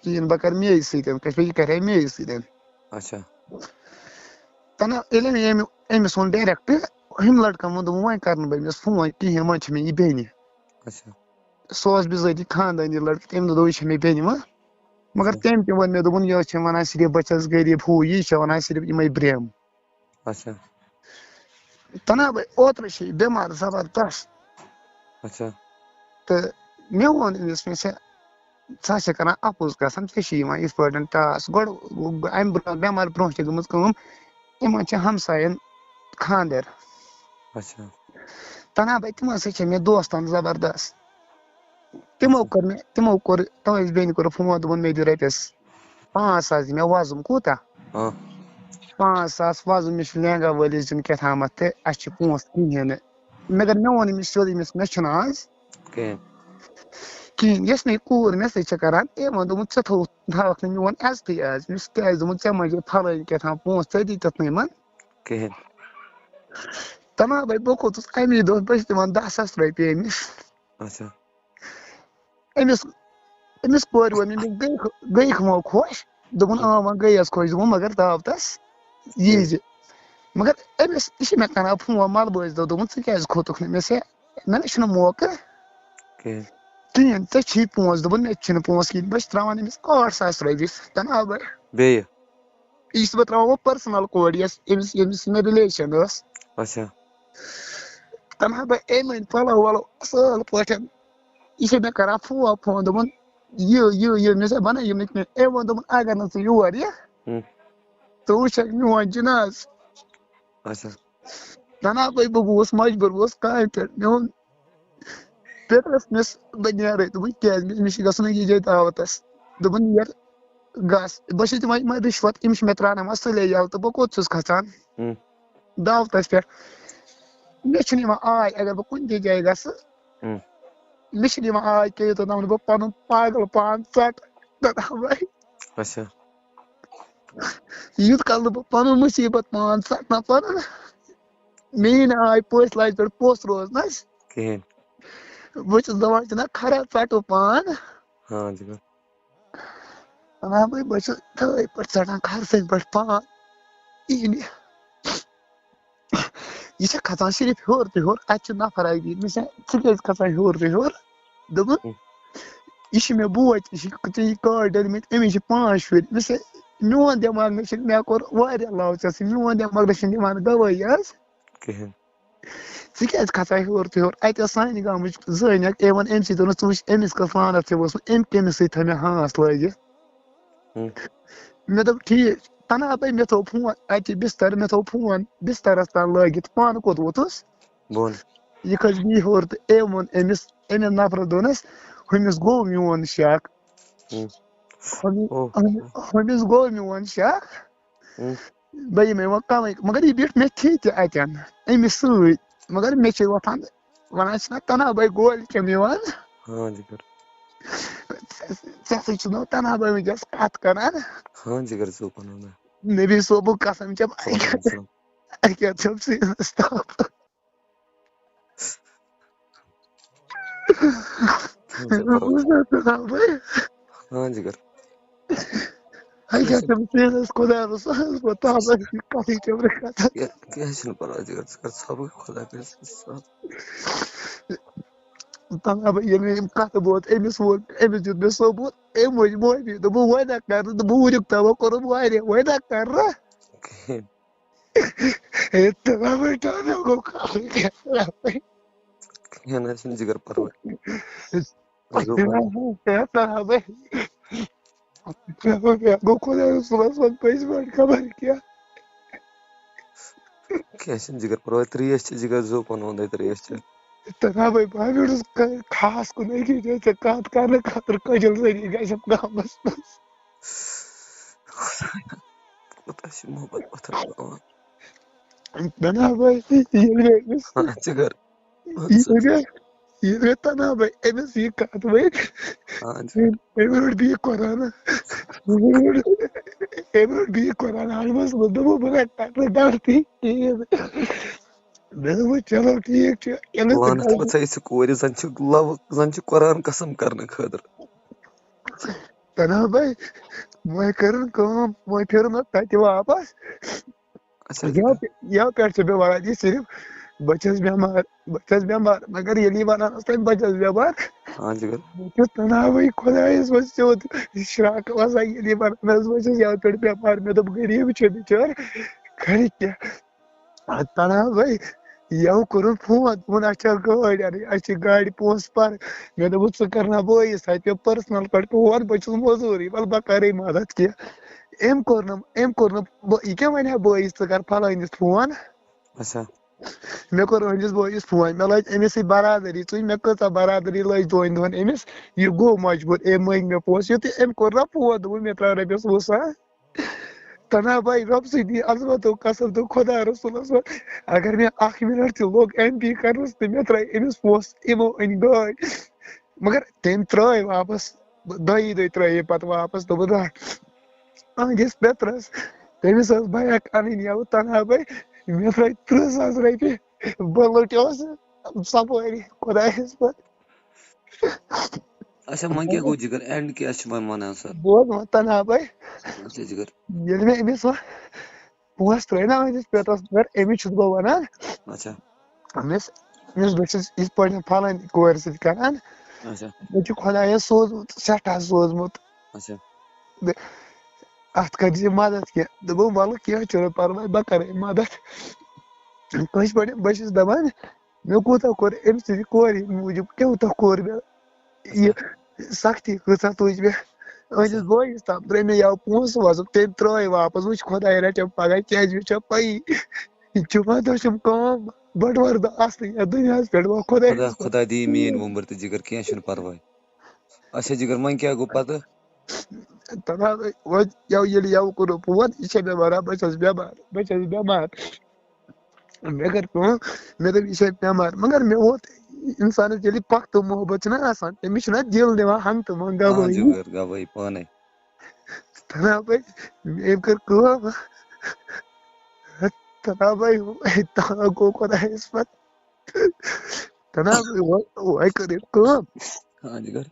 کِہیٖنۍ، بہٕ کَرٕ مے سۭتۍ، کیٛازِ کہِ یہِ کَرِ ہے مے سۭتۍ۔" اچھا۔ تَنہٕ ییٚلہِ أمۍ، أمۍ، أمِس ووٚن direct، ہُمۍ لٔڑکَن ووٚن، دوٚپُن، "وۄنۍ کَرٕ نہٕ بہٕ أمِس فون کِہیٖنۍ، وۄنۍ چھِ مےٚ یہِ بیٚنہِ۔" اچھا۔ سُہ اوس بِزٲتی خاندٲنی لٔڑکہٕ، تٔمۍ دوٚپ، "دوٚپُن، یہِ چھِ مےٚ بیٚنہِ وۄنۍ۔" مگر اچھا۔ تٔمۍ تہِ ووٚن مےٚ، دوٚپُن، "یہِ چھِ وَنان صرف بہٕ چھَس غریٖب، ہُہ یہِ چھِ وَنان صرف یِمَے برٛیم۔" اچھا۔ تَنہٕ ہا بہٕ اوترٕ چھِ یہِ بٮ۪مار زبردست۔ اچھا۔ تہٕ مےٚ ووٚن أمِس، مےٚ چھِ، ژٕ ہا چھَکھ کَران اَپُز قسم، ژےٚ چھِ یِوان یِتھ پٲٹھۍ ٹاس۔ گۄڈٕ اَمہِ برٛونٛہہ، بٮ۪مار برٛونٛہہ چھِ گٔمٕژ کٲم، یِمَن چھِ ہمسایَن خانٛدر۔ اچھا۔ تَنہٕ ہا بہٕ تِمَن سۭتۍ چھِ مےٚ دوستان زبردست۔ تِمو اچھا۔ کٔر مےٚ، تِمو کوٚر تُہٕنٛزِ بیٚنہِ کوٚر فون، دوٚپُن، "مےٚ دِ رۄپیَس پانٛژھ ساس، دِ مےٚ وۄزُم۔" کوٗتاہ؟ آ۔ پانٛژھ ساس وۄزُم، مےٚ چھُ لہنگا وٲلِس دیُن کیٛاہ تامَتھ تہٕ اَسہِ چھِ پونٛسہٕ کِہیٖنۍ نہٕ۔ مگر مےٚ ووٚن أمِس سیوٚد، أمِس، "مےٚ چھُنہٕ آز کِہیٖنۍ۔ کِہیٖنۍ۔" یۄس مےٚ یہِ کوٗر مےٚ سۭتۍ چھےٚ کَران، أمۍ ووٚن، دوٚپُن، "ژےٚ تھوٚوُتھ، تھاوَکھ نہٕ میون عزتٕے آز؟" مےٚ چھُ کیٛازِ دوٚپمُت، "ژےٚ منٛز چھِ پھلٲنۍ کیٛاہ تام پونٛسہٕ، ژےٚ دِتِتھ نہٕ یِمَن؟" کِہیٖنۍ۔ تَنہٕ ہا بہٕ کھوٚتُس اَمی دۄہ، بہٕ چھُس دِوان دَہ ساس رۄپیہِ أمِس۔ اچھا۔ أمِس، أمِس کورِ ووٚن، أمِس گٔے، گٔیکھ مو خۄش؟ دوٚپُن، "آ، وۄنۍ گٔیَس خۄش۔" دوٚپُن، "مگر دعوتَس ییٖزِ۔" مگر أمِس، یہِ چھِ مےٚ کَران فون، مَلبہٕ ٲسۍ دۄہ، دوٚپُن، "ژٕ کیٛازِ کھوٚتُکھ نہٕ مےٚ سۭتۍ؟ مےٚ نہ چھُنہٕ موقعہٕ کِہیٖنۍ۔ کِہیٖنۍ، ژےٚ چھی پونٛسہٕ؟" دوٚپُن، "مےٚ تہِ چھِنہٕ پونٛسہٕ کِہیٖنۍ، بہٕ چھُس ترٛاوان أمِس ٲٹھ ساس رۄپیہِ۔" تَنہٕ ہا بہٕ بیٚیہِ؟ یہِ چھُس بہٕ ترٛاوان وۄنۍ personal code، یۄس أمِس، ییٚمِس مےٚ relation ٲس۔ اچھا۔ تَنہٕ ہا بہٕ أمۍ أنۍ پَلو وَلو اَصٕل پٲٹھۍ۔ یہِ چھِ مےٚ کَران فون، فون، دوٚپُن، "یہِ، یہِ، یہِ۔" مےٚ چھا بَنان یِم نہٕ کینٛہہ۔ أمۍ ووٚن، دوٚپُن، "اگر نہٕ ژٕ یور یِکھ، ہُم۔ ژٕ وٕچھَکھ میون جِناز۔" اچھا۔ تَنہٕ ہا بہٕ، بہٕ گوس مجبوٗر، بہٕ اوسُس کامہِ پٮ۪ٹھ۔ مےٚ ووٚن، پترس، مےٚ س-، بہٕ نیرے۔ دوٚپُن، "کیٛازِ؟" مےٚ، مےٚ چھُ گژھُن أکِس جایہِ دعوتس۔ دوٚپُن، "نیر، گژھ۔" بہٕ چھُس دِوان یِمن رِشوت، یِم چھِ مےٚ ترٛاوناوان سُلے یَلہٕ تہٕ بہٕ کوٚت چھُس کھژان؟ ہُم۔ دعوتس پٮ۪ٹھ۔ مےٚ چھُنہٕ یِوان آے، اگر بہٕ کُنہِ تہِ جایہِ گژھٕ، ہُم۔ مےٚ چھُنہٕ یِوان آے کینٛہہ، یوٚتام نہٕ بہٕ پنُن پاگل پان ژٹہٕ۔ دَپان، بھائی، اچھا۔ یوٗت کال نہٕ بہٕ پنُن مُصیٖبت پان ژٹہٕ نہ پنُن، مےٚ یی نہٕ آے پٔژھۍ لاجہِ پٮ۪ٹھ پوٚژھ روزنس۔ کِہیٖنۍ۔ بہٕ چھُس دَپان، چھُنہ خراب ژَٹو پان۔ ہاں، جِگر۔ وَنان بہٕ، بہٕ چھُس تھٲے پٲٹھۍ ژَٹان خرسَن پٮ۪ٹھ پان۔ یی نہٕ۔ یہِ چھےٚ کھَسان صرف ہیوٚر تہٕ ہیوٚر، اَتہِ چھُ نفر اَکھ بِہِتھ۔ مےٚ چھےٚ، "ژٕ کیٛازِ کھَسان ہیوٚر تہٕ ہیوٚر؟" دوٚپُن، ہُم۔ "یہِ چھُ مےٚ بوے، یہِ چھِ ژےٚ یہِ کارڈ ڈٔلمٕتۍ، أمِس چھِ پانٛژھ شُرۍ۔" مےٚ چھےٚ، میون دٮ۪ماغ نہ چھُنہٕ، مےٚ کوٚر واریاہ love ژےٚ سۭتۍ، میون دٮ۪ماغ نہ چھُنہٕ دِوان گوٲہی آز۔ کِہیٖنۍ۔ ژٕ کیٛازِ کھژان ہیوٚر تہٕ ہیوٚر؟ اَتہِ ٲس سانہِ گامٕچ زٔنۍ اَکھ، أمۍ ووٚن أمۍ سٕے، دوٚپنَس، "ژٕ وٕچھ أمِس کۄس لعنت چھےٚ ؤژھمٕژ، أمۍ کٔمِس سۭتۍ تھٲو مےٚ ہانٛس لٲگِتھ؟" ہُم۔ مےٚ دوٚپ، "ٹھیٖک۔" تَنہٕ ہا بَے مےٚ تھوٚو فون، اَتہِ بِستَر، مےٚ تھوٚو فون بِستَرَس تام لٲگِتھ، پانہٕ کوٚت ووتُس؟ بۄن۔ یہِ کھٔژ بیٚیہِ ہیوٚر تہٕ أمۍ ووٚن أمِس، أمِس نفرَس دوٚپنَس، "ہُمِس گوٚو میون شک۔" ہُم۔ ہُمِس، اوہ۔ ہُمِس، ہُمِس گوٚو میون شک۔ ہُم۔ بہٕ یِمے وۄنۍ کَمٕے، مگر یہِ بیٖٹھ مےٚ تھی تہِ اَتٮ۪ن، أمِس سۭتۍ۔ مگر مےٚ چھِ وۄتھان، وَنان چھِنہ تَنہا بَے گولہِ کیٚم یِوان۔ ہاں، جِگر۔ ژےٚ سۭتۍ چھُس بہٕ تَنہا بَے وٕنکٮ۪س کَتھ کَران۔ ہاں، جِگر، ژٕ وَنان۔ نبی صٲبُک قسم چھےٚ، صلی اللہ علیہ وسلم۔ اَکہِ چھَم سیٖنَس تاپھ۔ ہاں، جِگر۔ ہاں، جِگر۔ ہاے، کیٛاہ چھُنہٕ، خۄداے رسول، بہٕ تھاو نہٕ یہِ کَتھٕے، کیٛاہ، کیٛاہ چھُنہٕ پَرواے، جِگر، ژٕ کَر صبر، خۄدا کٔرِنَس صبر۔ تَنہا بہٕ، ییٚلہِ مےٚ یِم کَتھٕ بوز، أمِس ووٚن، أمِس دیُت مےٚ ثوبوٗت، أمۍ مٔج معٲفی، دوٚپُن، "وۄنۍ نہ کَر نہٕ۔" دوٚپُن، "وٕنیُک تامَتھ کوٚرُم واریاہ، وۄنۍ نہ کَر نہٕ۔" کِہیٖنۍ۔ ہے، تَنہا بہٕ، مےٚ گوٚو کَرُن کیٛاہ؟ کِہیٖنۍ نہ حظ چھُنہٕ، جِگر، پَرواے۔ ہے، تَنہا بہٕ۔ مےٚ گوٚو، مےٚ گوٚو خۄداے رسولَس وَن پٔزۍ پٲٹھۍ خبر کیٛاہ۔ کینٛہہ چھُنہٕ، جِگر، پَرواے۔ ترٛیش چھِ، جِگر، زُو پَنہٕ ووٚنُے، ترٛیش چھِ۔ تَنہا بَے، بہٕ ہا بیوٗٹھُس خاص کُن أکِس جایہِ ژےٚ کَتھ کَرنہٕ خٲطرٕ، کٔجَل ذٔریعہٕ گژھِ ہَم گامَس منٛز۔ کوٗتاہ چھِ محبت پَتھر پٮ۪وان۔ تَنہا بَے، ییٚلہِ مےٚ أمِس، ہاں، جِگر۔ ییٚلہِ مےٚ، ییٚلہِ مےٚ تَنہا بَے أمِس یہِ کَتھ ؤنۍ، ہاں، جِگر۔ أمۍ روٚٹ بیٚیہِ قرآن۔ أمۍ روٚٹ، أمۍ روٚٹ بیٚیہِ قرآن۔ اَتھ منٛز دوٚپُن، بہٕ نہ کَرٕ نہٕ غلطی کِہیٖنۍ۔ مےٚ دوٚپُس، "چلو، ٹھیٖک چھُ، ییٚلہِ ژٕ لعنت گژھِ۔" پَتہٕ ژٕ قورِ، زَن چھِ لَو زَن چھِ قرآن قسم کرنہٕ خٲطرٕ۔ تنہا بھائی، وۄنۍ کٔرٕن کٲم، وۄنۍ پھِرُن اَتھ تَتہِ واپس۔ اچھا یا یا پٮ۪ٹھ چھِ مےٚ وَنان یہِ صرف، "بہٕ چھَس بٮ۪مار، بہٕ چھَس بٮ۪مار"، مگر ییٚلہِ یہِ وَنان ٲس تَمہِ، "بہٕ چھَس بٮ۪مار"، ہاں جِگر۔ مےٚ چھُ تنہا بھائی خۄدایَس منٛز سیوٚد شراکہٕ وَسان، ییٚلہِ یہِ وَنان ٲس، "بہٕ چھَس یَتھ پٮ۪ٹھ بٮ۪مار"، مےٚ دوٚپ، "غریٖب چھُ بِچور، کَرِ کیٛاہ؟" تنہا بھائی، یَوٕ کوٚرُن فون، دوٚپُن، "اَسہِ چھا گٲڑۍ اَنٕنۍ، اَسہِ چھِ گاڑِ پونٛسہٕ پَرٕ۔" مےٚ دوٚپُس، "ژٕ کَر نا بٲیِس سۭتۍ، مےٚ پٔرسنل پٲٹھۍ فون، بہٕ چھُس موٚزوٗرٕے، وَلہٕ بہٕ کَرَے مَدَد کینٛہہ۔" أمۍ کوٚر نہٕ، أمۍ کوٚر نہٕ، بہٕ، یہِ کیٛاہ وَنہِ ہا بٲیِس، "ژٕ کَر فَلٲنِس فون؟" اچھا۔ مےٚ کوٚر أہٕنٛدِس بٲیِس فون، مےٚ لٲج أمِس سۭتۍ برادٔری، ژٕے مےٚ کۭژاہ برادٔری لٲج دۄن دۄہَن أمِس، یہِ گوٚو مجبوٗر، أمۍ مٔنگۍ مےٚ پونٛسہٕ، یُتھُے أمۍ کوٚر نا فون، دوٚپُن، "مےٚ ترٛاو رۄپیَس وُہ ساس۔" تنہا بھائی، رۄب سٕنٛدی عظمتو قسم تہٕ خۄدا رسوٗلَس وَن، اگر مےٚ اَکھ مِنٹ تہِ لوٚگ ایم پی کَرنَس تہٕ مےٚ ترٛٲے أمِس پونٛسہٕ، یِمو أنۍ گٲڑۍ۔ مگر تٔمۍ ترٛٲے واپَس، دۄیی دۄہہِ ترٛٲے یہِ پَتہٕ واپَس، دوٚپُن، "رَٹھ، أہٕنٛدِس پیٚترَس، تٔمِس ٲس بایِک اَنٕنۍ یَوٕ تنہا بھائی، مےٚ ترٛٲے تٕرٛہ ساس رۄپیہِ، بہٕ لوٚٹیوس سَپٲری خۄدایَس پَتھ۔" اچھا، وۄنۍ کیٛاہ گوٚو جِگر؟ اینڈ کیٛاہ چھِ وۄنۍ وَنان سَر؟ بوز وۄنۍ تنہا بھائی، اچھا جِگر۔ ییٚلہِ مےٚ أمِس وۄنۍ پونٛسہٕ ترٛٲے نا أہٕنٛدِس پیٚترَس، مگر أمِس چھُس بہٕ وَنان، اچھا۔ أمِس، أمِس بہٕ چھُس یِتھ پٲٹھۍ فَلٲنۍ کورِ سۭتۍ کَران، اچھا۔ مےٚ چھُ خۄدایَن سوٗزمُت، سٮ۪ٹھاہ سوٗزمُت۔ اچھا۔ اَتھ کَرِ زِ مَدَد کینٛہہ۔ دوٚپُن، "وَلہٕ کینٛہہ چھُنہٕ پَرواے، بہٕ کَرَے مَدَد۔" کٲنٛسہِ پٲٹھۍ بہٕ چھُس دَپان، مےٚ کوٗتاہ کوٚر أمۍ سٕنٛدِ کورِ موٗجوٗب، کوٗتاہ کوٚر مےٚ یہِ سَختی کۭژاہ تُج مےٚ۔ أہٕنٛدِس بٲیِس تام ترٛٲے مےٚ یَوٕ پونٛسہٕ وونٛسہٕ، تٔمۍ ترٛٲے واپَس۔ وٕچھ خۄداے رَچھم پَگاہ، کیٛازِ مےٚ چھےٚ پَیی، یہِ چھُ وۄنۍ دٔچھُم کٲم، بَٹوارِ دۄہ آسنٕے یَتھ دُنیاہَس پٮ۪ٹھ، وۄنۍ خۄدایَس خۄدا، خۄدا دِیہِ میٛٲنۍ وۄمبٕر تہٕ جِگر، کینٛہہ چھُنہٕ پَرواے۔ اچھا جِگر، وۄنۍ کیٛاہ گوٚو پَتہٕ؟ تنہا وۄنۍ یَوٕ ییٚلہِ یَوٕ کوٚرُن فون، یہِ چھےٚ مےٚ وَنان، "بہٕ چھَس بٮ۪مار، بہٕ چھَس بٮ۪مار۔" مےٚ کٔر کٲم، مےٚ دوٚپ، "یہِ چھےٚ بٮ۪مار۔" مگر مےٚ ووت اِنسانَس ییٚلہِ پَکھ تہٕ محبت چھُنہ آسان، تٔمِس چھُنہ دِل دِوان ہنٛگتہٕ منٛگہٕ آ، گوٲہی۔ جِگر، گوٲہی پانَے۔ تنہا بھائی، أمۍ کٔر کٲم۔ تنہا بھائی، تنہا گوٚو خۄدایَس پَتہٕ۔ تنہا بھائی، وۄنۍ، وۄنۍ کٔر أمۍ کٲم۔ ہاں جِگر۔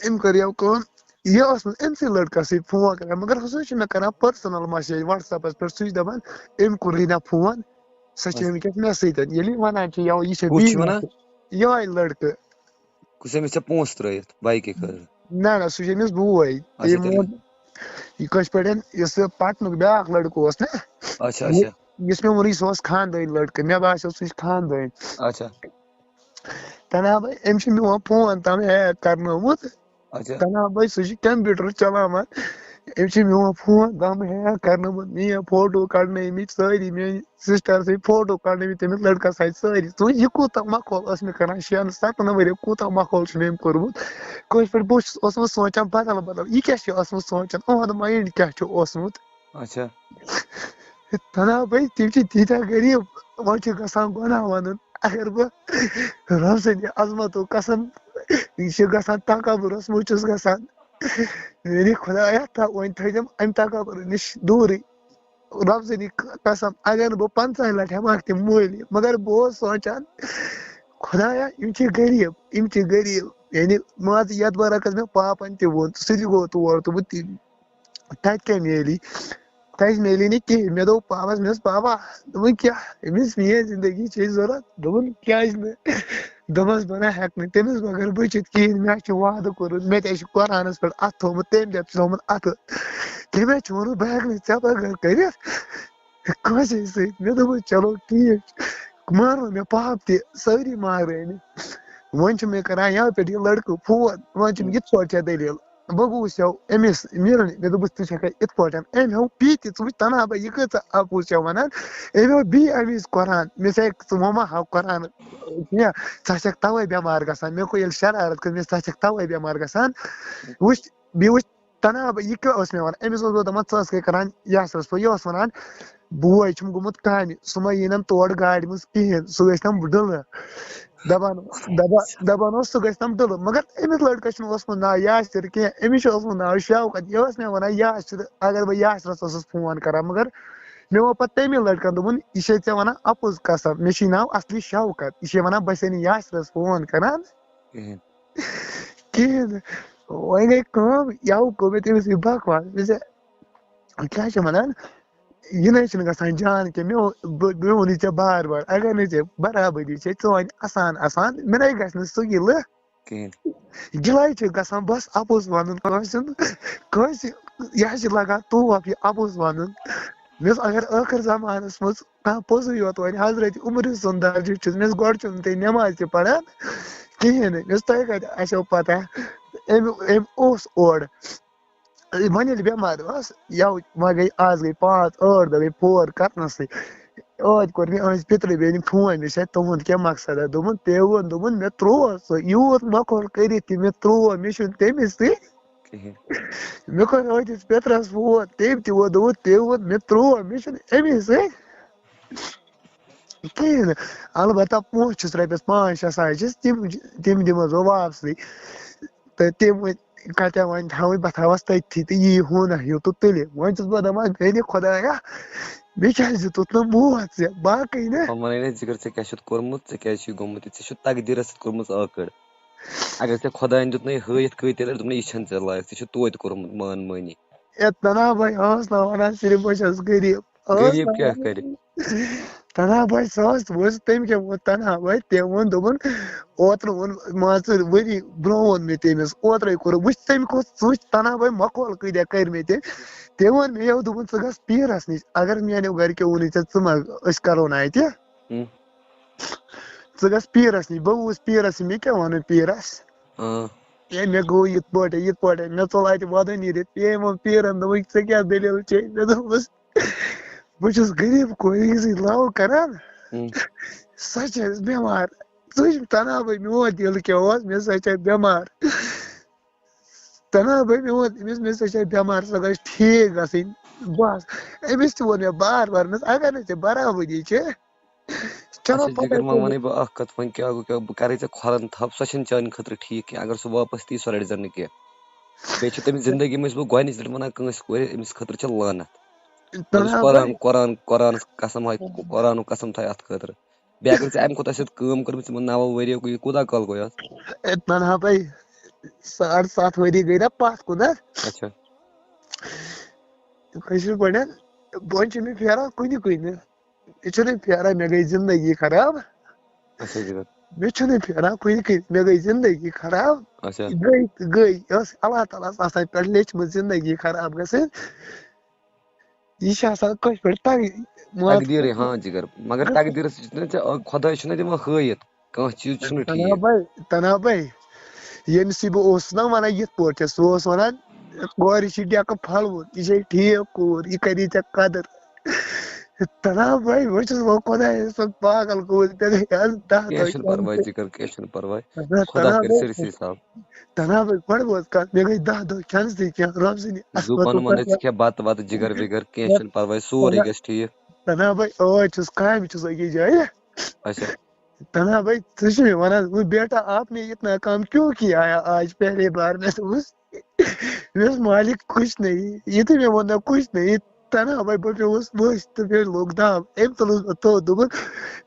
أمۍ کٔر یَوٕ کٲم، یہِ اوس نہٕ أمۍ سٕے لٔڑکَس سۭتۍ فون کَران، مگر سُہ چھُ مےٚ کَران پٔرسٕنَل مسیج WhatsApp-َس پٮ۪ٹھ، سُہ چھُ دَپان، "أمۍ کوٚرُے نہ فون، سۄ چھِ اچھا۔ وٕنکیٚس مےٚ سۭتۍ۔" ییٚلہِ یہِ وَنان چھِ، یَوٕ یہِ چھےٚ کُس چھُ بیٚیہِ وَنان؟ یِہوٚے لٔڑکہٕ۔ کُس أمِس ژےٚ پونٛسہٕ ترٲیِتھ بایکہِ خٲطرٕ؟ نہ، نہ، سُہ چھُ أمِس بوے۔ اچھا، ییٚمۍ تیٚلہِ؟ ووٚن، یہِ کٲنٛسہِ پٲٹھۍ، یُس یہِ پٹنُک بیٛاکھ لٔڑکہٕ اوس نہ، اچھا، یہِ، اچھا۔ یُس مےٚ ووٚنُے، سُہ اوس خاندٲنۍ لٔڑکہٕ۔ مےٚ باسیو، سُہ چھُ خاندٲنۍ۔ اچھا۔ تنہا بھائی، أمۍ چھُ میون فون تام hack کرنومُت۔ اچھا۔ تنہا بھائی، سُہ چھُ computer چلاوان۔ أمۍ چھُ میون فون تام hack کرنومُت، میٲنۍ فوٹو کڑنٲومٕتۍ سٲری، میٲنۍ sister سٕنٛدۍ فوٹو کڑنٲومٕتۍ تٔمِس لڑکس سۭتۍ سٲری۔ ژٕ وٕچھ، یہِ کوٗتاہ ماحول اوس مےٚ کران، شیٚن ستن ؤرین کوٗتاہ ماحول چھُ مےٚ أمۍ کوٚرمُت۔ کٲشِر پٲٹھۍ بہٕ چھُس اوسمُت سونٛچان بدل بدل، یہِ کیٛاہ چھُ اوسمُت سونٛچان، اُہُنٛد mind کیٛاہ چھُ اوسمُت۔ اچھا۔ تنہا بھائی، تِم چھِ تیٖتیٛاہ غریٖب، وۄنۍ چھُ گژھان گۄناہ وَنُن۔ اگر بہٕ رۄب سٕنٛدِ عظمتُک قسم، یہِ چھُ گژھان تکبرس منٛز چھُس گژھان۔ میٛانہِ خۄدایا، تھاو وۄنۍ تھٲیزٮ۪م اَمہِ تکبرٕ نِش دوٗرٕے۔ رۄب سٕنٛدِ قسم، اگر نہٕ بہٕ پنٛژاہ لٹہِ ہٮ۪مہٕ ہاکھ تِم مٔلۍ، مگر بہٕ اوسُس سونٛچان، خۄدایا، یِم چھِ غریٖب، یِم چھِ غریٖب۔ یعنی، مان ژٕ، یَتھ برعکس مےٚ پاپن تہِ ووٚن، سُہ تہِ گوٚو تور تہٕ بہٕ تہِ تَتہِ کیٛاہ میلی؟ تَتہِ میلی نہٕ کِہیٖنۍ۔ مےٚ دوٚپ پاپَس، مےٚ دوٚپُس، "پاپا"، دوٚپُن، "کیٛاہ؟" أمِس میٛٲنۍ زِندگی چھے ضوٚرَتھ۔ دوٚپُن، "کیٛازِ نہٕ؟" دوٚپمَس، "بہٕ نہ ہٮ۪کہٕ نہٕ تٔمِس بغٲر بٔچِتھ کِہیٖنۍ۔ مےٚ چھُ وعدٕ کوٚرمُت، مےٚ تہِ چھُ قرآنَس پٮ۪ٹھ اَتھٕ تھوٚومُت، تٔمۍ تہِ چھُ تھوٚومُت اَتھٕ۔ تٔمۍ حظ چھُ ووٚنمُت، بہٕ ہٮ۪کہٕ نہٕ ژےٚ بغٲر کٔرِتھ کٲنٛسے سۭتۍ۔" مےٚ دوٚپمَس، "چلو ٹھیٖک چھُ۔" مارو مےٚ پاپہٕ تہِ، سٲری مارے مےٚ۔ وۄنۍ چھُ مےٚ کران یَوٕ پٮ۪ٹھ یہِ لڑکہٕ فون، وۄنۍ چھُم یِتھ پٲٹھۍ ژےٚ دٔلیٖل۔ بہٕ گوٚوُس یَوٕ أمِس میٖرنہِ، مےٚ دوٚپُس، "ژٕ چھَکھا یِتھ پٲٹھۍ؟" أمۍ ہیوٚو بیٚیہِ تہِ، ژٕ وٕچھ تنہا بھائی، یہِ کۭژاہ اَپُز چھےٚ وَنان۔ أمۍ ہیوٚو بیٚیہِ اَمہِ وِزِ قرآن، مےٚ سا ژٕ وۄنۍ ما ہاو قرآن کینٛہہ، ژٕ ہا چھَکھ تَوَے بٮ۪مار گژھان۔ مےٚ گوٚو ییٚلہِ شرارت کھٔژ، مےٚ، "ژٕ ہا چھَکھ تَوَے بٮ۪مار گژھان۔" وٕچھ، بیٚیہِ وٕچھ تنہا بھائی، یہِ کیٛاہ اوس مےٚ وَنان؟ أمِس اوس بہٕ دَپان، "ژٕ ٲسکھَے کران یاسرَس پٲٹھۍ"، یہِ اوس وَنان، "بوے چھُم گوٚمُت کامہِ، سُہ ما یی نہٕ تور گاڑِ منٛز کِہیٖنۍ، سُہ گژھِ نہٕ ڈُلہٕ۔" دَپان، دَپان، دَپان اوس، "سُہ گژھِ نہٕ ڈُلہٕ۔" مگر أمِس لٔڑکَس چھُنہٕ اوسمُت ناو یاسِر کینٛہہ، أمِس چھُ اوسمُت ناو شوکت۔ یہِ اوس مےٚ وَنان یاسِر، اگر بہٕ یاسِرَس اوسُس فون کَران، مگر مےٚ ووٚن پَتہٕ تَمی لٔڑکَن، دوٚپُن، "یہِ چھے ژےٚ وَنان اَپُز قسم، مےٚ چھُے ناو اَصلی شوکت، یہِ چھے وَنان بہٕ چھَسے نہٕ یاسرَس فون کَران کِہیٖنۍ۔" کِہیٖنۍ نہٕ۔ وۄنۍ گٔے کٲم، یَوٕ کوٚر مےٚ تٔمِس یہِ بَکواس، مےٚ دوٚپ، "کیٛاہ چھِ وَنان؟ یہِ نَے چھُنہٕ گژھان جان کینٛہہ، مےٚ ووٚن، بہٕ، مےٚ ووٚنُے ژےٚ بار بار، اگر نہٕ ژےٚ برابٔدی چھے، ژٕ وَن اَسان اَسان، مےٚ نَے گژھِ نہٕ سُہ گِلہٕ۔" کِہیٖنۍ۔ گِلَے چھِ گژھان، بَس اَپُز وَنُن کٲنٛسہِ ہُنٛد، کٲنٛسہِ، یہِ حظ چھِ لَگان توف یہِ اَپُز وَنُن۔ مےٚ اوس اگر ٲخٕر زمانَس منٛز کانٛہہ پوٚزُے یوت وَنہِ، حضرت عمرٕ سُنٛد درجہٕ چھُس، مےٚ اوس گۄڈٕ چھُنہٕ تۄہہِ نٮ۪ماز تہِ پَران کِہیٖنۍ نہٕ، مےٚ اوس تۄہہِ کَتہِ آسیو پَتہ، أمۍ، أمۍ اوس اورٕ۔ وۄنۍ ییٚلہِ بٮ۪مار ٲس، یَوٕ وۄنۍ گٔے، آز گٔے پانٛژھ ٲٹھ دۄہ گٔے پور کَرنَسٕے۔ ٲدۍ کوٚر مےٚ أہٕنٛزِ پِترِ بیٚنہِ فون، مےٚ چھا تُہُنٛد کیٛاہ مقصدا؟ دوٚپُن، تٔمۍ ووٚن، دوٚپُن، "مےٚ ترٛوو سُہ یوٗت مۄکھوٚل کٔرِتھ تہِ، مےٚ ترٛوو، مےٚ چھُنہٕ تٔمِس سۭتۍ۔" کِہیٖنۍ۔ مےٚ کوٚر أہٕنٛدِس پِترَس فون، تٔمۍ تہِ ووٚن، دوٚپُن، "تٔمۍ ووٚن، مےٚ ترٛوو، مےٚ چھُنہٕ أمِس سۭتۍ کِہیٖنۍ نہٕ۔ البتہ پونٛسہٕ چھِس رۄپیَس پانٛژھ شےٚ ساس چھِس، تِم، تِم دِمَس بہٕ واپسٕے۔" تہٕ تِم وۄنۍ کَتہِ وۄنۍ تھاوٕنۍ، بہٕ تھاوَس تٔتھی تہٕ یی ہوٗنہ ہیوٗ تہٕ تُلہِ۔ وۄنۍ چھُس بہٕ دَپان، میٛانہِ خۄدایا، مےٚ کیٛازِ دیُتُتھ نہٕ موت ژےٚ؟ باقٕے نہ۔ وۄنۍ وَنَے نہ ژٕ کر، ژےٚ کیٛاہ چھُتھ کوٚرمُت، ژےٚ کیٛازِ چھُے گوٚمُت یہِ؟ ژےٚ چھُتھ تقدیٖرَس سۭتۍ کوٚرمُت ٲکٕڑ۔ اگر ژےٚ خۄدایَن دیُت نہٕ یہِ ہٲیِتھ کۭتیاہ لَٹہِ، دوٚپُن، یہِ چھَنہٕ ژےٚ لایق، ژےٚ چھُتھ توتہِ کوٚرمُت مان مٲنی۔ اے تنہا بھائی، ٲس نہ وَنان صرف بہٕ چھَس غریٖب۔ ٲس غریٖب نہ کیٛاہ وَنان۔ کَرِ؟ تنہا بھائی، سُہ اوس، وۄنۍ تٔمۍ کیٛاہ ووٚن تنہا بھائی؟ تٔمۍ ووٚن، دوٚپُن، اوترٕ ووٚن، مان ژٕ، ؤری برٛونٛہہ ووٚن مےٚ تٔمِس، اوترَے کوٚرُکھ، وٕچھ تٔمۍ کوٚت، ژٕ وٕچھ تنہا بھائی مۄکھول کۭتیٛاہ کٔرۍ مےٚ تٔمۍ۔ تٔمۍ ووٚن مےٚ یَوٕ، دوٚپُن، "ژٕ گژھ پیٖرَس نِش، اگر میٛانیو گَرِکیو ووٚنُے ژےٚ، ژٕ ما، أسۍ کَرو نہٕ اَتہِ۔" ہُم۔ "ژٕ گژھ پیٖرَس نِش۔" بہٕ گوٚوُس پیٖرَس نِش، مےٚ کیٛاہ وَنُن پیٖرَس؟ آ۔ ہے، مےٚ گوٚو یِتھ پٲٹھۍ، یِتھ پٲٹھۍ، مےٚ ژوٚل اَتہِ وَدُن نیٖرِتھ۔ یے یِمو پیٖرَن دوٚپُکھ، "ژےٚ کیٛاہ دٔلیٖل چھے؟" مےٚ دوٚپمَس، "بہٕ چھُس غریٖب کورِ أکِس سۭتۍ love کَران، ہُم۔ سۄ چھےٚ بٮ۪مار۔ ژٕ وٕچھ تنہا بھائی میون دِل کیٛاہ اوس، مےٚ سۄ چھےٚ بٮ۪مار۔ تنہا بھائی میون، أمِس، مےٚ سۄ چھےٚ بٮ۪مار، سۄ گژھِ ٹھیٖک گژھٕنۍ۔" بَس، أمِس تہِ ووٚن مےٚ بار بار، مےٚ دوٚپمَس، اگر نہٕ ژےٚ برابٔدی چھے، چلو اچھا، پَتہٕ جِگر، وۄنۍ کیٛاہ؟ وَنَے بہٕ اَکھ کَتھ، وۄنۍ کیٛاہ گوٚو، کیٛاہ بہٕ کَرَے ژےٚ کھۄرَن تھَپھ، سۄ چھَنہٕ چانہِ خٲطرٕ ٹھیٖک کینٛہہ۔ اگر سُہ واپَس تہِ یی، سۄ رَٹہِ زَن نہٕ کینٛہہ۔ بیٚیہِ چھِ تٔمِس زِندگی منٛز چھُس بہٕ گۄڈٕنِچ لَٹہِ وَنان کٲنٛسہِ کورِ، أمِس خٲطرٕ چھِ لعنت۔ تَتھ چھُ تنہا قرآن، بھائی۔ قرآن، قرآنَس قسم ہاے، قرآنُک قسم تھاے اَتھ خٲطرٕ۔ بیٚیہِ اگر ژےٚ اَمہِ کھۄتہٕ آسہِ کٲم کٔرمٕژ یِمَن نَوَو ؤرِیو، یہِ کوٗتاہ کال گوٚو یَتھ؟ اے، تنہا بھائی، ساڑ سَتھ ؤری گٔے نا پَتھ کُن، ہا؟ اچھا۔ کٲشِر پٲٹھۍ، وۄنۍ چھُ مےٚ پھیران کُنہِ کُنہِ۔ یہِ چھُنہٕ پھیران، مےٚ گٔے زِندگی خراب۔ اچھا جِگر۔ مےٚ چھُنہٕ پھیران کُنہِ کُنہِ، مےٚ گٔے زِندگی خراب۔ اچھا۔ گٔے تہٕ گٔے، یہِ ٲس اللہ تعالیٰ ہَس آسان پٮ۪ٹھ لیٚچھمٕژ زِندگی خراب گژھٕنۍ۔ یہِ چھِ آسان کٲشِر پٲٹھۍ تَگٕے، مان ژٕ۔ تقدیٖرٕے، ہاں جِگر۔ مگر تقدیٖرَس چھُنہٕ ژےٚ، خۄداے چھُنہٕ دِوان ہٲیِتھ۔ کانٛہہ چیٖز چھُنہٕ تنہا ٹھیٖک۔ بھائی، تنہا بھائی، ییٚمِس یہِ بہٕ اوسُس نا وَنان یِتھ پٲٹھۍ، سُہ اوس وَنان، "کورِ چھِ ڈٮ۪کہٕ پھَلوُن، یہِ چھے ٹھیٖک کوٗر، یہِ کَری ژےٚ قدٕر۔" تنہا بھائی، بہٕ چھُس وۄنۍ خۄدایَس پَتھ پاگل گوٚمُت، مےٚ گٔے آز دَہ دۄہ کینٛہہ چھُنہٕ پَرواے کھٮ۪نَس۔ جِگر، کینٛہہ چھُنہٕ پَرواے۔ اگر خۄدا تنہا کَرِ بھائی، سٲرسٕے صاف۔ تَنہٕ ہا بہٕ گۄڈٕ ووت کَتھ، مےٚ گٔے دَہ دۄہ کھٮ۪نَسٕے کینٛہہ، رۄب سٕنٛدِ زُو اَتھٕ پَنُن وَنَے، پَتہٕ ژٕ کھےٚ بَتہٕ وَتہٕ، جِگر وِگر، کینٛہہ چھُنہٕ پَرواے، سورُے گژھِ ٹھیٖک۔ تَنہٕ ہا بہٕ ٲدۍ چھُس، کامہِ چھُس أکِس جایہِ۔ اچھا۔ تَنہٕ ہا بہٕ، ژٕ چھُ مےٚ وَنان، "وہ بیٹا، آپ نے اتنا کام کیوں کیا ہے آج پہلی بار؟" مےٚ دوٚپمَس، مےٚ دوٚپمَس، "مالک کچھ نہیں۔" یُتھُے مےٚ ووٚن نا کچھ نہیں، تَنہٕ ہا بہٕ، بہٕ پیوٚوُس ؤسۍ تہٕ مےٚ لوٚگ دَب۔ أمۍ تُلُس بہٕ تھوٚد، دوٚپُن،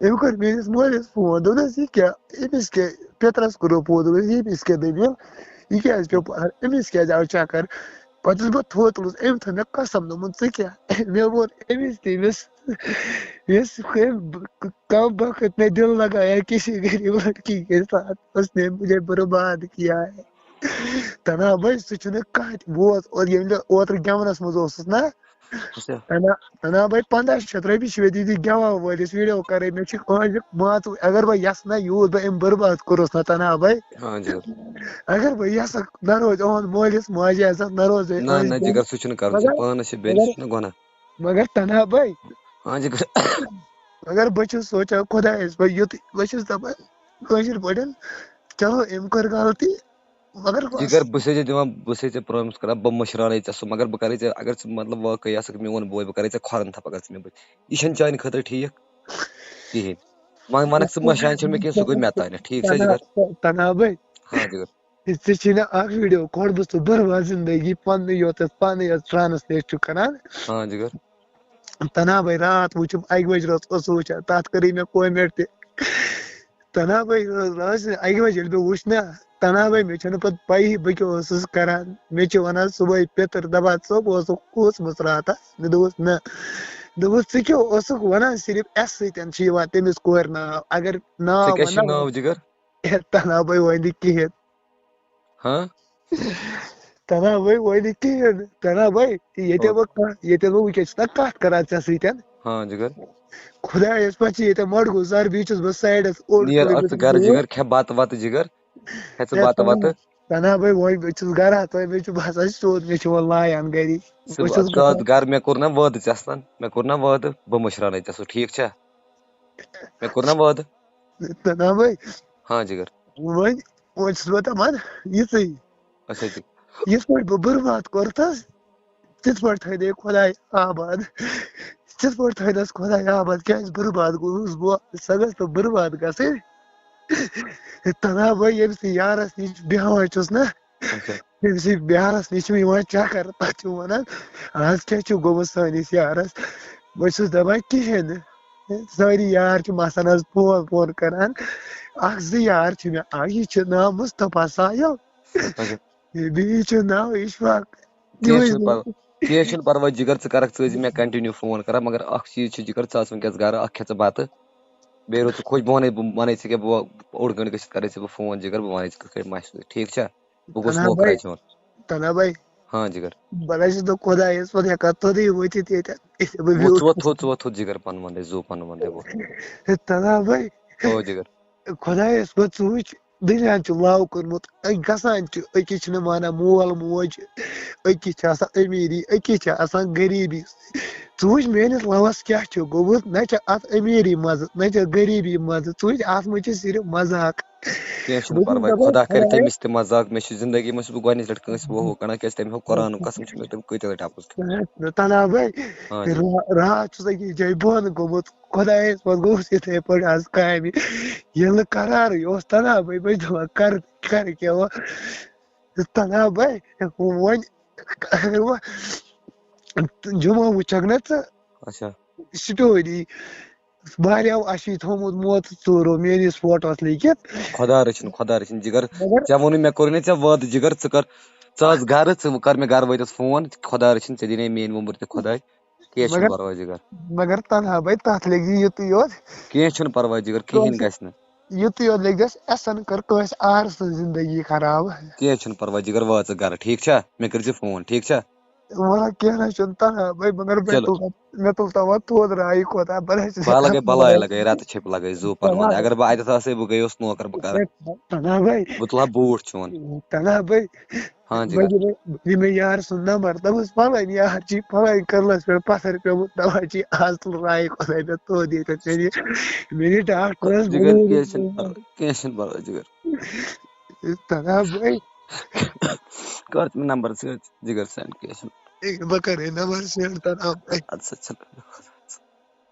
أمۍ کوٚر میٛٲنِس مٲلِس فون، دوٚپنَس، "یہِ کیٛاہ؟ أمِس کیٛاہ؟" پیٚترَس کوٚرُن فون، دوٚپنَس، "ییٚمِس کیٛاہ دٔلیٖل؟ یہِ کیٛازِ پیوٚو پَہَر؟ أمِس کیٛازِ آو چَکَر؟" پَتہٕ یُس بہٕ تھوٚد تُلُس، أمۍ تھٲو مےٚ قسم، دوٚپُن، "ژٕ کیٛاہ؟" مےٚ ووٚن أمِس تہِ، مےٚ س-، مےٚ س-، کم وقت میں دل لگایا کسی غریب لڑکی کے ساتھ، اس نے مجھے برباد کیا ہے۔ تنہا بھائی، سُہ چھُنہٕ کانٛہہ تہِ۔ بوز، اور ییٚمہِ دۄہ اوترٕ گٮ۪ونَس منٛز اوسُس نا، اچھا۔ تنہا، تنہا بھائی، پنٛداہ شیٚتھ رۄپیہِ چھِ مےٚ دِتۍ گٮ۪وَن وٲلِس، ویٖڈیو کَرے، مےٚ چھِ کٲنٛسہِ مان ژٕ، اگر بہٕ یَژھٕ نا یوٗت بہٕ أمۍ برباد کوٚرُس نا تنہا بھائی۔ ہاں جِگر۔ اگر بہٕ یَژھٕ نہ روزِ أہُنٛد مٲلِس ماجہِ عزت، نہ روزِ نہ، أہٕنٛدِ نہ، بوے۔ جِگر، سُہ چھُنہٕ کَرُن، ژےٚ مگر، پانَس چھِ بیٚنہِ، سُہ مگر، چھُنہٕ گۄناہ۔ مگر تنہا بھائی۔ ہاں جِگر۔ مگر بہٕ چھُس سونٛچان خۄدایَس پٮ۪ٹھ، یُتھ بہٕ چھُس دَپان کٲشِر پٲٹھۍ، چلو أمۍ کٔر غلطی، مگر بَس۔ جِگر، بہٕ چھُسے ژےٚ دِوان، بہٕ چھُسے ژےٚ promise کران، بہٕ مٔشراونے ژےٚ سُہ، مگر بہٕ کرے ژےٚ، اگر ژٕ مطلب واقعی آسکھ میون بوے، بہٕ کرے ژےٚ کھۄرن تھپھ، اگر ژٕ مےٚ بہٕ، یہِ چھَنہٕ چانہِ خٲطرٕ ٹھیٖک کِہیٖنۍ۔ وۄنۍ وَنکھ ژٕ مٔشراوان چھُکھ مےٚ کینٛہہ، سُہ گوٚو مےٚ تانٮ۪تھ، ٹھیٖک چھا تنہا، جِگر؟ تنہا بھائی۔ ہاں جِگر۔ ژےٚ چھے نہ اکھ ویٖڈیو کھولمُت، ژٕ برباد زندگی پننُے یوت، پانَے یوت translate چھُکھ کران۔ ہاں جِگر۔ تنہا بھائی راتھ وٕچھُم، اَکہِ بجہِ رٲژ اوسُس وٕچھان، تَتھ کٔرٕے مےٚ comment تہِ۔ تنہا بھائی رٲژ، رٲژ اَکہِ بجہِ ییٚلہِ مےٚ وٕچھ نا، تنہا بھائی، مےٚ چھَنہٕ پَتہٕ پَیی بہٕ کیٛاہ اوسُس کَران۔ مےٚ چھِ وَنان صُبحٲے پِتٕر، دَپان، "ژٕ اوسُکھ کھوٗژمٕژ راتَس؟" مےٚ دوٚپُس، "نہ۔" دوٚپُس، "ژٕ کیٛاہ اوسُکھ وَنان؟ صرف اَسہِ سۭتۍ چھِ یِوان تٔمِس کورِ ناو، اگر ناو ژےٚ کیٛاہ چھُے وَنو۔" ناو جِگر؟ ہے، تنہا بھائی وۄنۍ نہٕ کِہیٖنۍ۔ ہاں؟ تنہا بھائی وۄنۍ نہٕ کِہیٖنۍ۔ تنہا بھائی، ییٚتہِ او۔ بہٕ کانٛہہ، ییٚتہِ بہٕ وٕنکیٚس چھُس نا کَتھ کَران ژےٚ سۭتۍ۔ ہاں جِگر۔ خۄدایَس پَتھ چھِ ییٚتہِ مۄٹگوٗ سَر، بیٚیہِ چھُس بہٕ سایڈَس اوٚڑ نیر اَتھ ژٕ کِلوٗمیٖٹر گَرٕ دوٗر۔ جِگر، کھےٚ بَتہٕ وَتہٕ جِگر۔ کھےٚ ژٕ ہے، بَتہٕ تنہا، وَتہٕ۔ تنہا بھائی، وۄنۍ بہٕ چھُس گَرا، تۄہہِ مےٚ چھُ باسان سیوٚد، مےٚ چھُ وۄنۍ لایان گَری۔ ژٕ بہٕ چھُس ژٕ گَرا۔ گَرٕ، مےٚ کوٚر نا وعدٕ ژےٚ سۭتۍ، مےٚ کوٚر نا وعدٕ، بہٕ مٔشراونے ژےٚ سُہ، ٹھیٖک چھا؟ مےٚ کوٚر نا وعدٕ۔ تنہا بھائی۔ ہاں جِگر۔ وۄنۍ، وۄنۍ چھُس بہٕ دَپان یِژٕے۔ اچھا جِگر۔ یِتھ پٲٹھۍ بہٕ برباد کوٚرتھَس، تِتھ پٲٹھۍ تھٲینَے خۄداے آباد۔ تِتھ پٲٹھۍ تھٲینَس خۄداے آباد، کیٛازِ برباد گوٚوُس بہٕ؟ سۄ گٔژھ نہٕ برباد گژھٕنۍ۔ تنہا بھائی، ییٚمہِ سٕے یارَس نِش بیٚہوان چھُس نا، اچھا۔ تٔمۍ سٕے یارَس نِش چھُم یِوان چَکَر، پَتہٕ چھُم وَنان، "آز کیٛاہ چھُ گوٚمُت سٲنِس یارَس؟" بہٕ چھُس دَپان، "کِہیٖنۍ نہٕ۔" سٲری یار چھِ مثلاً آز فون فون کَران۔ اَکھ زٕ یار چھِ مےٚ، اَکھ یہِ چھُ ناو مُصطفیٰ ساحِل، اچھا۔ بیٚیہِ چھُ ناو اِشفاق۔ کینٛہہ یِمَے چھُنہٕ زٕ۔ پَرواے، کینٛہہ چھُنہٕ پَرواے جِگر، ژٕ کَرَکھ، ژٕ ٲسۍ زِ مےٚ continue فون کَران، مگر اَکھ چیٖز چھُ جِگر، ژٕ آس وٕنکیٚس گَرٕ، اَکھ کھےٚ ژٕ بَتہٕ، بیٚیہِ روٗد ژٕ خۄش، بہٕ وَنَے، بہٕ وَنَے ژےٚ کیٛاہ، بہٕ اوٚڑ گٲنٛٹہٕ گٔژھِتھ کَرَے ژےٚ بہٕ فون جِگر، بہٕ وَنَے ژےٚ کِتھ کٔنۍ مَشہِ سۭتۍ، ٹھیٖک چھا؟ بہٕ گوٚژھ تنہا نوکرا بھائی، چون۔ تنہا بھائی۔ ہاں جِگر۔ بَلاے چھُس نہٕ خۄدایَس پَتھ ہٮ۪کان توٚتُے وٲتِتھ ییٚتٮ۪ن۔ ییٚتہِ بہٕ ووٚتھ، بیوٗٹھ۔ ووٚتھ، ووٚتھ، ووٚتھ، ووٚتھ جِگر، پَنُن وَندَے زُو، پَنُن وَندَے ووٚتھ۔ تنہا بھائی۔ او جِگر۔ خۄدایَس پَتھ ژٕ وٕچھ، دُنیاہَن چھُ love کوٚرمُت، أکۍ گژھان چھُ، أکِس چھِنہٕ مانان مول موج، أکِس چھِ آسان أمیٖری، أکِس چھِ آسان غریٖبی۔ ژٕ وٕچھ میٲنِس loveس کیٛاہ چھُ گوٚمُت، نہ چھِ اَتھ أمیٖری مَزٕ، نہ چھِ غریٖبی مَزٕ، ژٕ وٕچھ اَتھ منٛز چھِ صرف مَزاق۔ کینٛہہ چھُنہٕ بہٕ چھُس پَرواے، دَپان خۄدا کَرِ خۄدایا۔ تٔمِس تہِ مَزاق۔ مےٚ چھِ زِندگی منٛز چھُس بہٕ گۄڈٕنِچ لَٹہِ کٲنٛسہِ وۄنۍ ہُہ کَران، کیٛازِ تٔمۍ ہیوٚک قرآنُک قسم، چھُ مےٚ تٔمۍ کۭتیٛاہ لَٹہِ اَپُز کٔرمٕژ۔ تنہا بھائی، ہاں جِگر۔ را-، راتھ چھُس أکِس جایہِ بۄن گوٚمُت، خۄدایَس پَتھ گوٚوُس یِتھَے پٲٹھۍ آز کامہِ۔ ییٚلہِ نہٕ قرارٕے اوس، تنہا بھائی، بہٕ چھُس دَپان، کَرٕ، کَرٕ کیٛاہ وۄنۍ؟ تنہا بھائی، وۄنۍ اگر وۄنۍ جمعہ وٕچھکھ نہ ژٕ، اچھا۔ Story، واریاہو اَسی تھوٚومُت موت ژوٗرو میٲنِس فوٹوَس لیکھِتھ۔ خۄدا رٔچھِن، خۄدا رٔچھِن جِگر۔ مگر ژےٚ ووٚنُے، مےٚ کوٚرُے نہ ژےٚ وعدٕ جِگر، ژٕ کر، ژٕ آس گرٕ، ژٕ کر مےٚ گرٕ وٲتِتھ فون۔ خۄدا رٔچھِنۍ، ژےٚ دِنے میٲنۍ وُمبٕر تہِ خۄداے۔ کینٛہہ چھُنہٕ مگر، پرواے جِگر۔ مگر تنہا بھائی، تَتھ لیکھِ زِ یُتُے یوت۔ کینٛہہ چھُنہٕ پرواے جِگر، کِہیٖنۍ کٲنٛسہِ، گژھِ نہٕ۔ یُتُے یوت لیکھِ زِ اَسہِ، اَسَن کٔر کٲنٛسہِ آرٕ سٕنٛز زندگی خراب۔ کینٛہہ چھُنہٕ پرواے جِگر، وٲژ ژٕ گرٕ، ٹھیٖک چھا؟ مےٚ کٔرۍ زِ فون، ٹھیٖک چھا؟ وَلہٕ کینٛہہ نہ چھُنہٕ، تنہا بھائی، مگر مےٚ چلو۔ تُل تَتھ، مےٚ تُل تَتھ وۄنۍ تھوٚد رایہِ کوتاہ، بَلاے چھِ بَلاے لَگے، رَتہٕ چھِ لَگے زُو پَنُن وَنُن۔ اگر بہٕ اَتٮ۪تھ آسہٕ ہے، بہٕ گٔیوس نوکر، بہٕ کَرٕ۔ تنہا بھائی۔ بہٕ تُلہٕ ہا بوٗٹھ چون۔ تنہا بھائی۔ ہاں جِگر۔ بہٕ دِمے، بہٕ دِمے یار سُنٛد نمبر، دَپُس، "فلٲنۍ یار چھِ فلٲنۍ کٔدلَس پٮ۪ٹھ پَتھَر پیوٚمُت، دَپان چھِ، آز تُل رایہِ کوتاہ مےٚ تھوٚد ییٚتٮ۪تھ، میٛانہِ، میٛانہِ ڈاکٹرَس جِگر، بوٗز۔" کینٛہہ چھُنہٕ پَرواے، کینٛہہ چھُنہٕ پَرواے جِگر۔ تنہا بھائی۔ کر ژٕ مےٚ نمبر سینڈ، جِگر سینڈ، کینٛہہ چھُنہٕ۔ ہے، بہٕ کرے نمبر سینڈ تنہا بھائی۔ اَدٕ سا، چلو۔